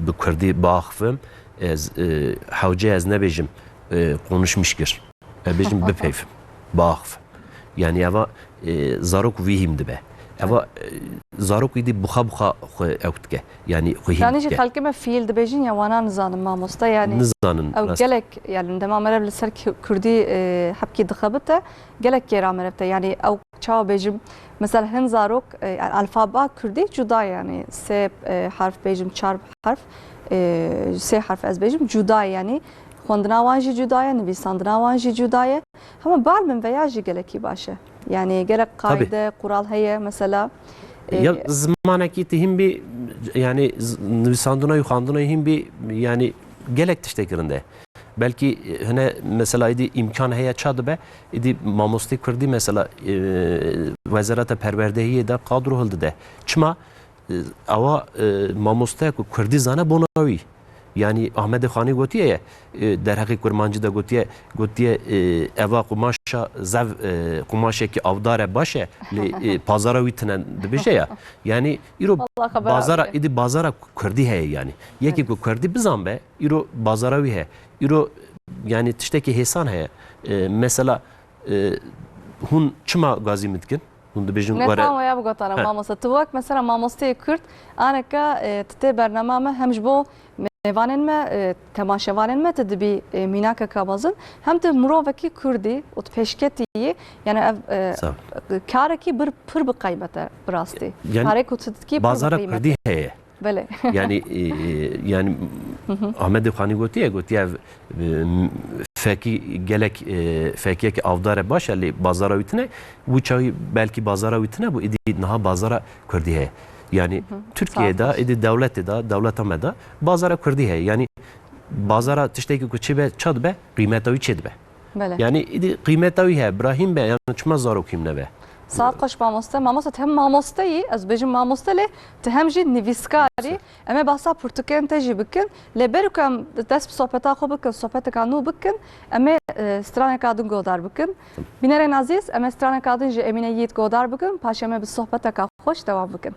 bi kurdî biaxivim, ez, e, hewce ez nebêjim, e, konuşmuşkir. Ez bêjim bipeyvim, biaxivim. Yani eva, e, zarok vî hîm dibe. Eva, e, zarok îdî buxa buxa xwe ew dike. Yani xwe hîm Yanî jî dike. xelkê me fiil dibêjin ya wana nizanin mamoste, yani Nizanin ew rast. gelek, yani dema meriv li ser ki-, kurdî, e, hepkî dixebite, gelek kêra meriv te. Yani ew çawa bêjim, mesela hin zarok, e, yani alfaba kurdî cuda, yani sê, e, harf bêjim, çar harf, e, sê harf ez bêjim, cuda yani. Xwendina wan jî cuda ye, nivîsandina wan jî cuda ye. Hema bal min veya jî gelekî baş e. Yani gelek Tabii. qaîde, qural heye mesela. E, Ya zimanekî tu hîn bî, yani z-, nivîsandina û xwendina hîn bî, yani gelek tiştek girinde. Belkî, e, hine mesela îdî îmkan heye ça dibe, îdî mamostê kurdî mesela, e, Wezareta Perwerdehiyê de kadro hildide. Çima? E, ewa, e, mamoste ku kurdî zane bona wî. Yani Ahmedê Xanî gotiye ye, e, derheqê kurmancî de gotiye, gotiye, e, eva qumaşa zev, e, qumaşekî avdar e baş e, lê, e, pazara wî tine dibêje ya. Yani îro Vallahi xebera bazara, wî ye. îdî bazara kurdî heye yani. Yekî Evet. ku kurdî bizan be, îro bazara wî heye. Îro yani tiştekî hêsan heye. E, mesela, e, hûn çima gazî min dikin? Hûn dibêjin Ne were tam waya bigotana He. mamoste. Tu wek mesela mamosteyê Kurd, aneka, e, tu tê bernama me hem ji bo mêvanên me, e, temaşevanên me tu dibî, e, mînakeka mezin, hem tu mirovekî Kurdî û tu pêşketî yî, yani ev, e, Sağ ol. karekî bir, pir bi qeymet e bi rastî. Yani Karê ku tu dikî pir bi bazara qeymet Kurdî e. heye. Belê. Yani, e, e, yani Hı hı. Ahmedê Xanî gotiye, gotiye ev, e, fekî gelek, e, fekiyek avdar e baş e, lê bazara wî tine, wî çaxî belkî bazara wî tine bû, îdî niha bazara Kurdî heye. Yani Hı hı. Türkiye de, Saat baş. îdî dewletê de, dewleta me de bazara Kurdî heye. Yani bazara tiştekî ku çêbe, ça dibe, qîmeta wî çêdibe. Belê. Yani îdî qîmeta wî heye, bira hîn be, yani çima zarok hîn nebe? Saet xweş mamoste. Mamoste, tu hem mamoste yî, ez bêjim mamoste lê tu hem jî nivîskar î. Em ê behsa pirtûkên te jî bikin. Lê ber ku em dest bi sohbeta xwe bikin, sohbeteka nû bikin, em ê, e, straneka din godar bikin. Tamam. Bînerên ezîz, em ê straneka din ji Emîne Yiğit godar bikin, paşê em ê bi sohbeteka xweş dewam bikin.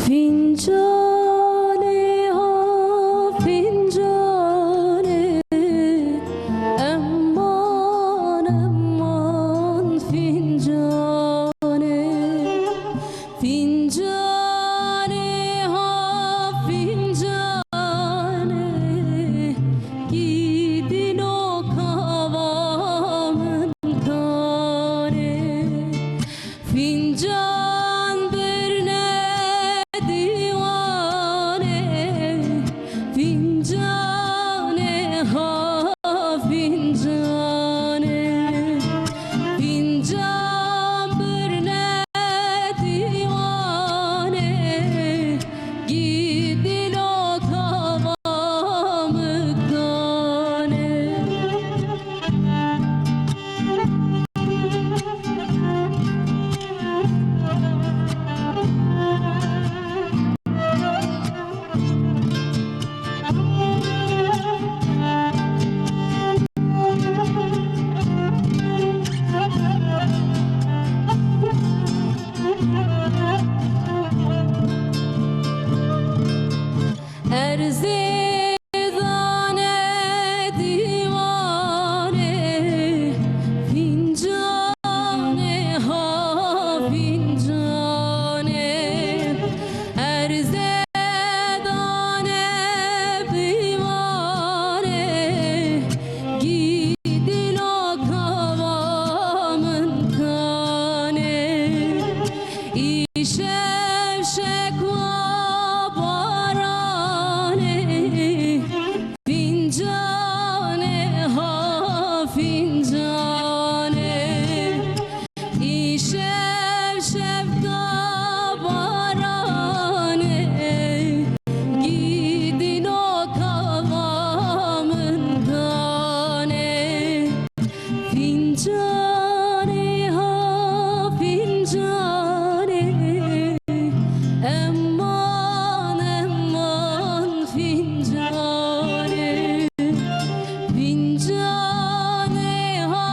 Fincanê ha fincanê, eman eman fincanê. Fincanê ha fincanê, gidîno kava min kanê. Fincan birne dîwanê, fincanê ha fincanê. Fincan birne dîwanê, gidîno kava min kanê. Erzê dane dîwanê, fincanê ha fincanê. Erzê dane dîwanê, gidîno kava min kanê. Îşev şekwa baranê, fincanê ha fincanê. Îşev şevka baranê, gidîno kava min kanê. Fincanê ha fincanê, eman eman fincanê. Fincanê ha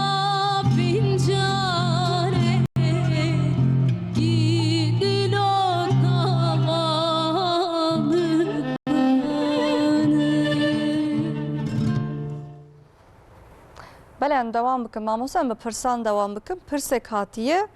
fincanê, gidîno kava min kanê. Belê, em dewam bikin. Mamoste, em bi pirsan dewam bikin. Pirsek hatiye,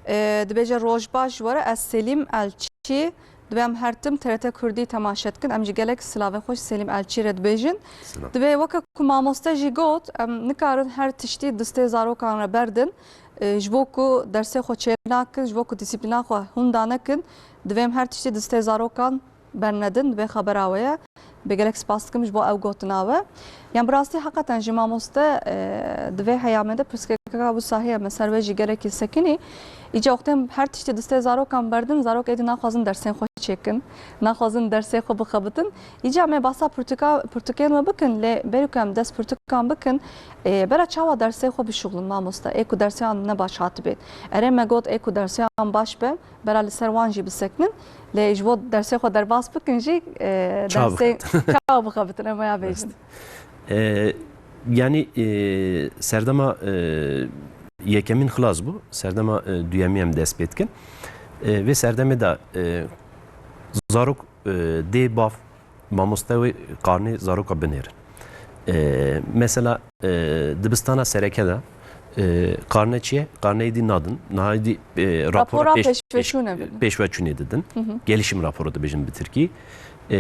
e, dibêje, "Roj baş ji we re, ez Selîm Elçî. Divê em her tim T R T Kurdî temaşe dikin. Em jî gelek silavê xwe ji Selîm Elçî re dibêjin." Silav. Divê, weke ku mamoste jî got, em nikarin her tiştî distê zarokan re berdin. E, ji bo ku dersê xwe çênakin, ji bo ku dîsîplîna xwe hûn danekin, divê em her tiştî distê zarokan bernedin, divê xebera we ye. Bê gelek spas dikim ji bo ew gotina we. Yan bi rastî heqeten jî mamoste, e, di vê heyamê de pirsgirêkeka wisa heye, me ser wê jî gelekî sekinî. Îca wextê em her tiştî distê zarokan berdin, zarok êdî naxwazin dersên xwe çêkin, naxwazin dersê xwe bixebitin. Îca me basa pirtûka-, pirtûkên we bikin, lê berî ku em dest pirtûkan bikin, e, bera çawa dersê xwe bişuxulin mamoste, ê ku dersiyan ne baş hatibên. Erê me got ê ku dersiyan baş be, bera li ser wan jî bisekinin. Lê ji bo dersê xwe derbas bikin jî, e, Çawa dersê bixebitin? Çawa bixebitin, em waya bêjin. Rast. E, yanî, e, serdema, e, yekemîn xilas bû, serdema, e, duyemî em dest pê dikin. E, vê serdemê de, e, zarok, e, dê, bav, mamoste wê karnê zaroka binêrin. E, mesela, e, dibistana sereke de, e, karne çi ye? Karneyê dî nadin. Niha êdî, e, rapora Rapora pêş-, pêşveçûnê pêş-, bidin. Pêşveçûnê didin. Hı hı. Gelişim raporu dibêjin bi tirkî. E,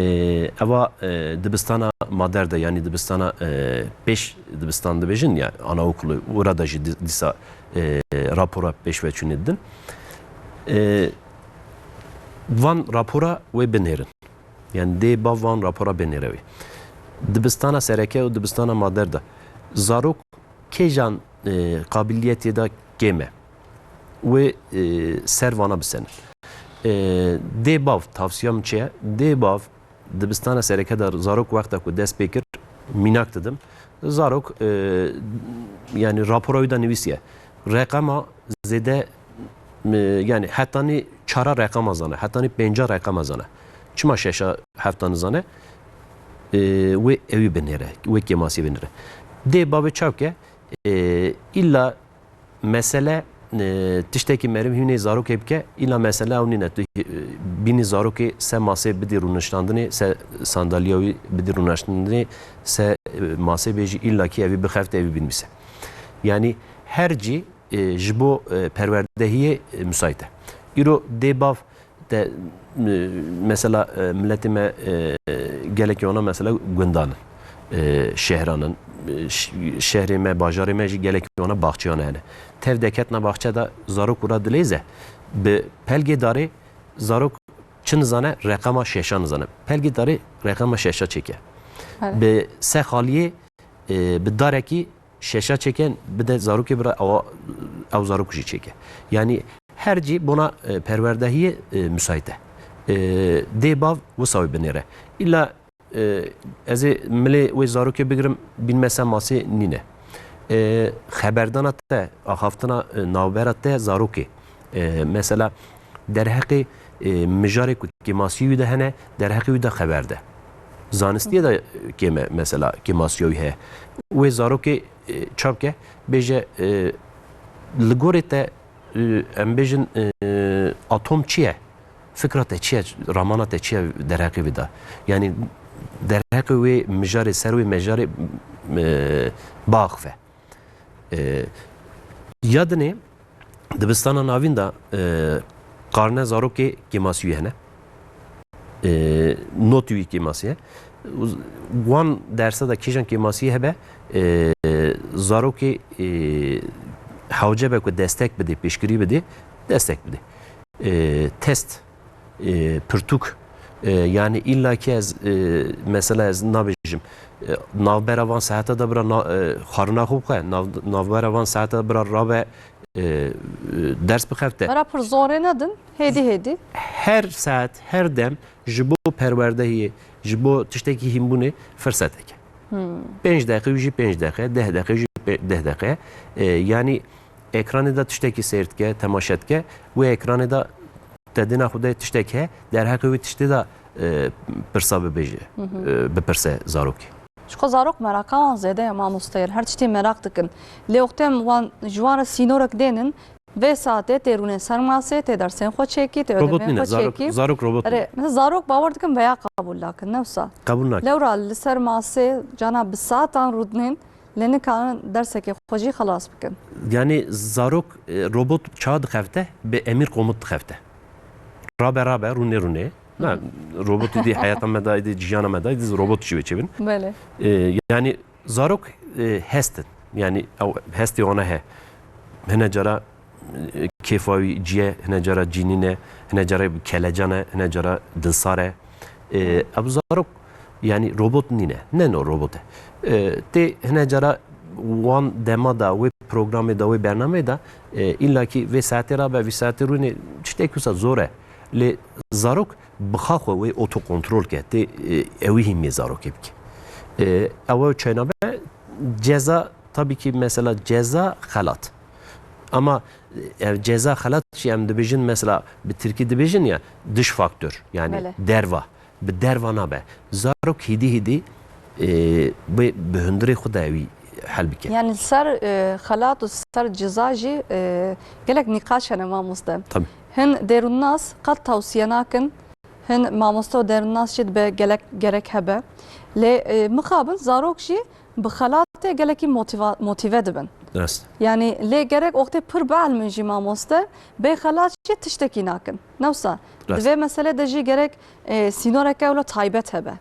eva, e, dibistana mader de, yanî dibistana, e, pêş dibistan dibêjin ya, anaokulu, ora da jî di-, dîsa, e, rapora pêşveçûnê didin. E, van rapora wê binêrin. Yani dê, bav van rapora bênêre wê. Dibistana sereke û dibistana mader de zarok kêjan, e, qabiliyetê de kêm e. Wê, e, ser vana bisenin. E, dê, bav, tavsiya min çi ye? Dê, bav, dibistana sereke de zarok wexta ku dest pê kir, mînak didim. Zarok, e, yani rapora wî de nivîsiye. Reqema zêde, e, yani hetanî çara reqema zane, hetanî pênca reqema zane. Çima şeşa hefta nizane? E, wê ewî binêre, wê kêmasî binêre. Dê bavê çav ke, e, îlla mesele e, tiştekî meriv hînê zarokê bike, îla mesele ew nîne. Tu, e, bînî zarokê se masê bidî rûniştandinê, se sandaliya wî bidî rûniştandinê, se, e, masê bêjî îlla kî evî bixefte, evî binivîse. Yanî her cî, e, ji bo, e, perwerdehiyê, e, müsait e. Îro dê bav te, e, mesela, e, miletê me, e, gelekî wana mesela gundan in, e, şehran in, e, ş-, şehrê me, bajarê me jî gelekî wana baxçeyan hene. Tev deketna baxçe de zarok û ra dileyze, bi pelgê darê zarok çi nizane, reqema şeşa nizane. Pelgê darê reqema şeşa çêke. Evet. Bi se xaliyê, e, bi darekî şeşa çêke, bide zarokê bira ewa, ew zarok jî çêke. Yanî her cî bona, e, perwerdehiyê, e, müsait e. E, dê bav wisa wê binêre. Îla, e, ez ê milê wê zarokê bigirim, bînme se masê nîne. E, xeberdana te, axaftina, e, navbera te zarokê. E, mesela derheqê, e, mijarê ku kêmasiyê wî de hene, derheqê wî de xeber de. Zanistiyê de kêm e mesela kêmasiya wî heye. Wê zarokê, e, çap ke, bêje, e, li gorê te, e, em bêjin, e, atom çi ye? Fikra te çi ye? Ramana te çi ye derheqê vê de? Yanî derheqê wê mijarê, ser wê mejarê, e, biaxife. E, ya dinê dibistana navîn de, e, qarne zarokê kêmasiyê hene. E, notî wî kêmasî ye. Wan derse de kîjan kêmasî hebe, e, zarokê, e, hewce be ku destek bidê, pêşgirî bidê, destek bidê. E, test, e, pirtûk, e, yanî îlla ki ez, e, mesela ez nabêjim, e, navbera van saete de bira na-, e, xwarina xwe bixwe, nav-, navbera van saete de bira rabe, e, e, ders bixefte. Bera pir zorê nedin, hêdî hêdî. Her saet, her dem ji bo perwerdehiyê, ji bo tiştekî hînbûnê firsetek e. Pênc deqe wî jî pênc deqe, deh deqe wî jî pê-, deh deqe. E, yanî ekranê de tiştekî seyr dike, temaşe dike, wê ekranê de te dêna xwe de tiştek he, derheqê wê tiştê de, e, pirsa bibêje, e, bipirse zarokê. Ji xwe zarok meraqa wan zêde ye, mamoste, her tiştê meraq dikin. Lê wextê em wan, ji wan re sînorek dênin, vê saetê tê rûnê ser masê, tê dersên xwe çêkî, tê Robot ödevên nîne, xwe zarok, çêkî. Zarok robot Erê, nîne. Mesela zarok bawer dikim veya qebûl nakin, ne wisa? Qebûl nakin. Lewra li ser masê cana bi saetan rûdinên, lê nikarin dersekê xwe jî xelas bikin. Yanî zarok, e, robot çawa dixefte? Bi emîr komut dixefte. Rabe, rabe, rûnê, rûnê. Na, robotî dî heyata me de, dî jiyana me de, dî robot jî wê çêbin. Belê. E, yanî zarok, e, hest in. Yanî ew hestê wana he. Hine cara, e, kêfa wî cî ye, hine cara cî nîne, hine cara kelecan e, hine cara dilsar e. E, ev zarok, yanî robot nîne. Ne no robot e. E, tê hine cara wan dema da, wê programê da, wê bernameyê da, e, îlla kî vê saetê rabe, vî saetê rûnê, tiştek wisa zor e. Lê zarok bi xwe xwe wê otokontrol ke, tê, e, ewî hîmê zarokê bike. E, ew çayna be ceza, tabii ki mesela ceza xelat. Ama, e, ev ceza xelat jî em dibêjin mesela bi tirkî dibêjin ya dış faktör, yani Belê. derva. Bi derva nabe. Zarok hîdî hîdî, e, bi, bi hundirê xwe de ewî hel bike. Yani li ser, e, xelat û ser ceza jî, e, gelek nîqaş hene mamoste. Tabii. Hin dêrûnnas qet tawsiye nakin, hin mamoste û dêrûnnas jî dibe gelek gerek hebe. Lê, e, mixabin zarok jî bi xelatê gelekî motiva-, motive dibin. Rast. Yani lê gerek wextê pir bielmin jî mamoste, bê xelat jî tiştekî nakin. Ne wisa? Rast. Di vê mesele de jî gerek, e, sînoreke wilo taybet hebe.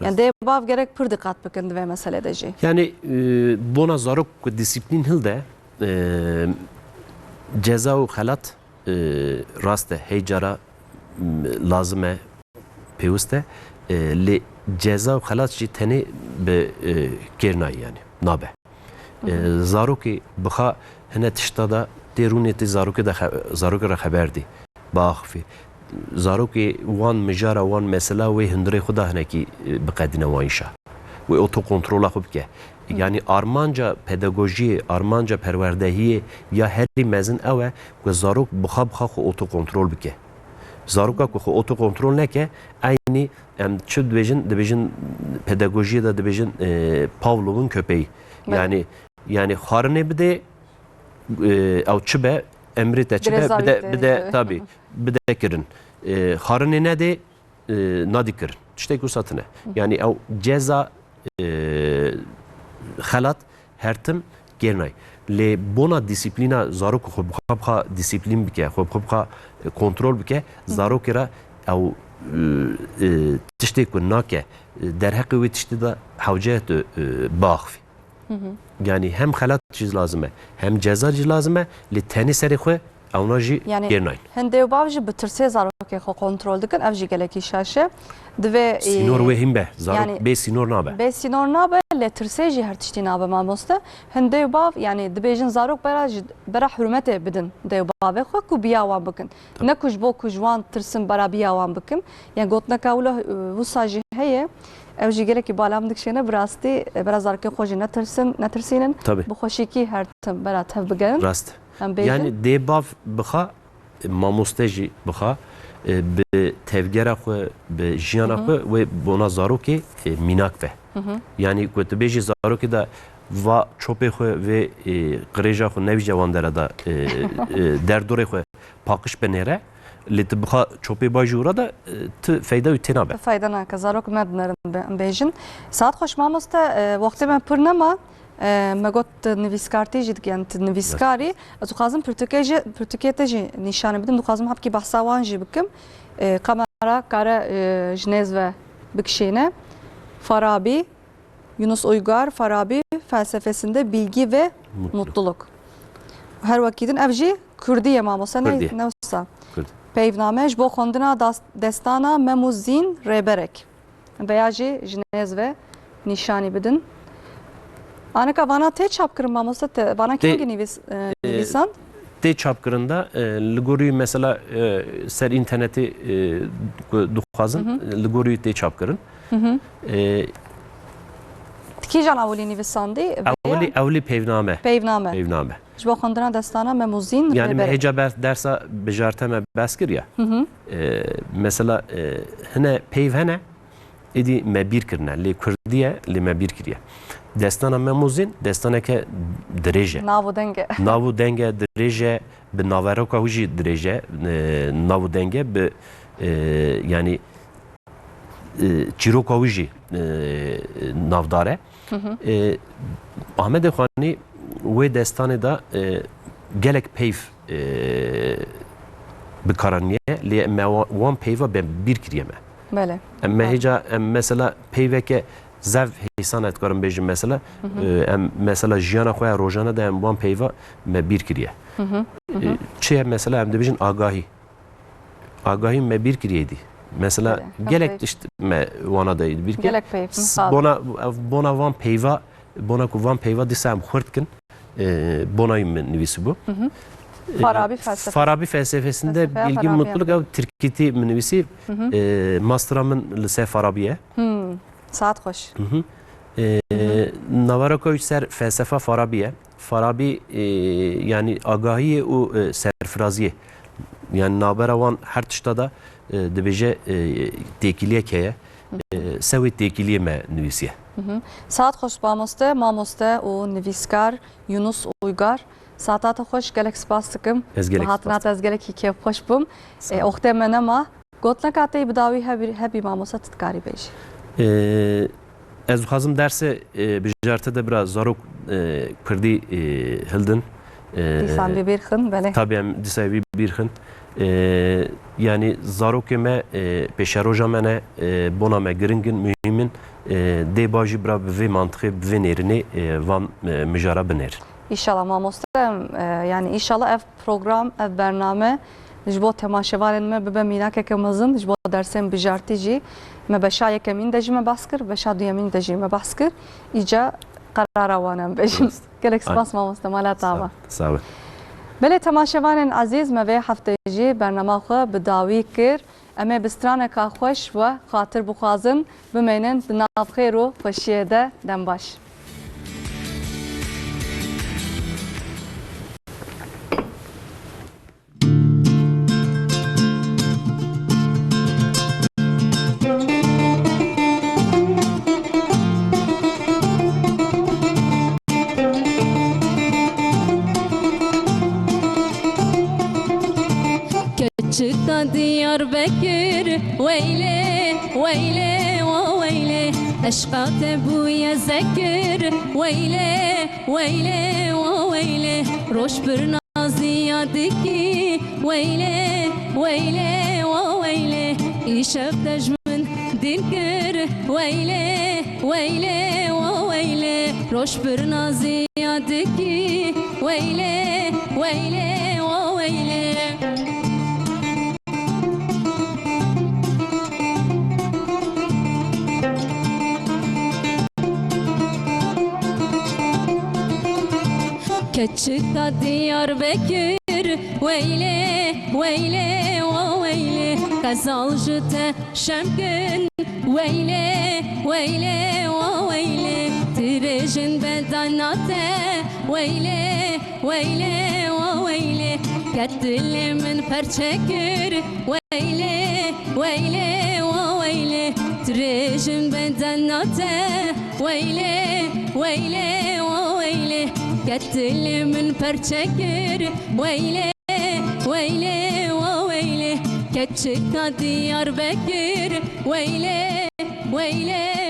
Yani Rast. dê bav gerek pir diqat bikin di vê mesele de jî. Yani, e, bona zarok ku disiplîn hilde, e, ceza û xelat, e, rast e, hey cara, m, lazim e, pêwist e, e, lê ceza û xelat jî tenê bi, e, kêr nayê, yani nabe. E, zarokê bixa hine tişta da tê rûnê tê zarokê de xe-, zarokê re xeber dê. Biaxifê. Zarokê wan mijara, wan mesela wê hundirê xwe da hinekî, e, biqedîne wan îşa. Wê otokontrola xwe bike. Yani armanca pedagojiyê, armanca perwerdehiyê ya herî mezin ew e ku zarok bixa bixa xwe otokontrol bike. Zaroka ku xwe otokontrol neke, eynî em çi dibêjin, dibêjin pedagojiyê de dibêjin, e, Pavlov'un köpeği. Belê. Yani, yani xwarinê bidê, e, ew çi be, emrê te çi be, bide, bide, tabî, bide kirin. E, xarinê nedê, e, nadî kirin. Tiştek wisa tine. Yani ew ceza, e, xelat her tim kêr nayê. Lê bona disiplîna zarok xwe bi xwe bixa disiplîn bike, xwe bi xwe bixa, e, kontrol bike, zarokê re ew, e, e, tiştê ku nake, e, derheqê wê tiştê de hewce tu, e, biaxivî. Yani hem xelat jî lazim e, hem ceza jî lazim e, lê tenê serê xwe ewna jî Yani kêr nayên. Hin dê û bav jî bi tirsê zarokê xwe kontrol dikin, ev jî gelekî şaş e. Divê, e, Sînor wê hîn be, zarok yani bê sînor nabe. Bê sînor nabe, lê tirsê jî her tiştî nabe mamoste. Hin dê û bav, yani dibêjin zarok bera jî, bera hurmetê bidin dê û bavê xwe ku biya wan bikin. Tabii. Ne ku ji bo ku ji wan tirsin bera biya wan bikin. Yani gotineka wilo, e, wisa jî heye. Ew jî gelekî bala min dikişêne, bi rastî, e, bera zarokên xwe jî netirsin, netirsînin. Tabii. Bi xweşikî her tim bera tev bigerin. Rast. Em bêjin. Yani dê bav bixa, mamoste jî bixa, e, bi tevgera xwe, bi jiyana xwe wê bona zarokê, e, mînak ve. Yani ku tu bêjî zarokê de va çopê xwe vê, e, qirêja xwe nevîce wan dere de, e, e, derdorê xwe paqij binêre, lê tu bixa çopê bay jî ûra de, e, tu feyda wî tênabe. Fayda nake, zarok me dinerin be-, bêjin. Saet xweş mamoste, e, wextê me pir nema. E, me got, tu nivîskartî jî dikî, yani tu nivîskar î. Ez dixwazim pirtûkê jî, pirtûkê te jî nîşanî bidim. Dixwazim hebkî behsa wan jî bikim. E, kamera kare, e, ji nêz ve bikişêne. Farabi, Yunus Uygar, Farabi felsefesinde bilgi ve Mutluluk. Mutluluk. Her wekî din ev jî kurdî ye mamoste, ne, Kurdî ye. Ne wisa. Kurdî. Peyvname ji bo xwendina das-, destana Mem û Zîn Rêberek. Veya jî ji nêz ve nîşanî bidin. Anika vana tê çapkirin mamoste, te, vana Tê, kengî nivîs-, e, e, nivîsand? Tê çapkirin de, e, li gorî mesela, e, ser înternetê, e, ku dixwazin, Hı hı. e, li gorî tê çapkirin. Hı hı. E, Ti kîjan ewilî nivîsandî? Ewilî, ewilî peyvname. Peyvname. Peyvname. Ji bo xwendina destana Mem û Zîn Yani me Rêberek. hêca ber dersa bijarte me behs kiriye. Hı hı. E, mesela, e, hine peyv hene, êdî me bîr kirine. Lê kurdî ye, lê me bîr kiriye. Destana Mem û Zîn, destaneke dirêj e. Nav û deng e. Nav û deng e, dirêj e, bi naveroka wî jî dirêj e, e, nav û deng e, bi, e, yani, e, çîroka wî jî, e, navdar e. Hı hı. E, Amedê Xanî wê destanê de, e, gelek peyv, e, bi kar aniye, lê me wa-, wan peyva be bîr kiriye me. Belê. Em me Ha. hêca, em mesela peyveke zev hêsan ez dikarim bêjim mesela, Hı hı. e, em mesela jiyana xwe ya rojane de em wan peyva me bîr kiriye. Hı hı. Hı hı. E, çi ye mesela em dibêjin agahî. Agahî me bîr kiriye dî. Mesela Belê. gelek Peyv. tişt me wana de bîr kir. Gelek peyv, S-, misal. Bona, bona van peyva, bona ku van peyva dîsa em xurt kin, e, bona min nivîsî bû. Hı hı. E, Farabi felsefe. Farabi felsefesinde Felsefeya bilgi Farabi mutluluk yani. ew tirkîtî min nivîsî, Hı hı. e, mastera min li ser Farabi ye. Hmm. Saet xweş. Hı hı. E, Hı hı. Naveroka wî ser felsefa Farabi ye. Farabi, e, yani agahiyê û, e, serfiraziyê. Yani navbera wan her tişta de, e, dibêje, e, têkiliyek heye. E, sewê têkiliyê me nivîsiye. Hı hı. Saet xweş mamoste, mamoste û nivîskar Yunus Uygar. Saeta te xweş, gelek spas dikim. Ez gelek Bi hatina spas te ez gelekî kêfxweş bûm. Sağ ol. E, oxtê me nema. Gotineka te yî bi dawî hebî, hebî mamoste tu dikarî bêjî. E, Ez dixwazim dersê, e, bijarte de bira zarok, e, kurdî, e, hildin. E, Dîsan bi bîr xin, belê. Tabii em dîsa wî bîr xin. E, yani zarokê me, e, pêşeroja me ne, e, bona me giring in, muhîm in. E, dê ba jî bira bi vê mantixê, bi vê nêrînê, e, van, e, mijara binêrin. Înşallah mamoste, em, e, yani înşallah ev program, ev bername ji bo temaşevanên me bibe mînakeke mezin, ji bo dersên bijartî jî. Me beşa yekemîn de jî me behs kir, beşa duyemîn de jî me behs kir. Îca qerara wan em bêjin. Rast. Gelek spas Ay. mamoste, mala te ava. Sağ ol. Belê temaşevanên ezîz, me vê heftê jî bernama xwe bi dawî kir. Em ê bi straneka xweş we xatir bixwazin, bimeynin di nav xêr û xweşiyê de. Dem baş. Keçika Diyarbekir, weylê, weylê, wa weylê. Eşqa te bûye zekir, weylê, weylê, wa weylê. Roj pir naziya dikî, weylê, weylê, wa weylê. Îşev te ji min dîn kir, weylê, weylê, wa weylê. Roj pir naziya dikî, weylê, weylê, wa weylê. Keçika Diyarbekir, weylê, weylê, wa weylê. Qezal ji te şemkin, weylê, weylê, wa weylê. Dirêjin bedana te, weylê, weylê, wa weylê. Ket dilê min perçe kir, weylê, weylê, wa weylê. Dirêjin bedana te, weylê, weylê, wa weylê. Ket dilê min perçe kir, weylê, weylê, wa weylê. Keçika Diyarbekir, weylê, weylê.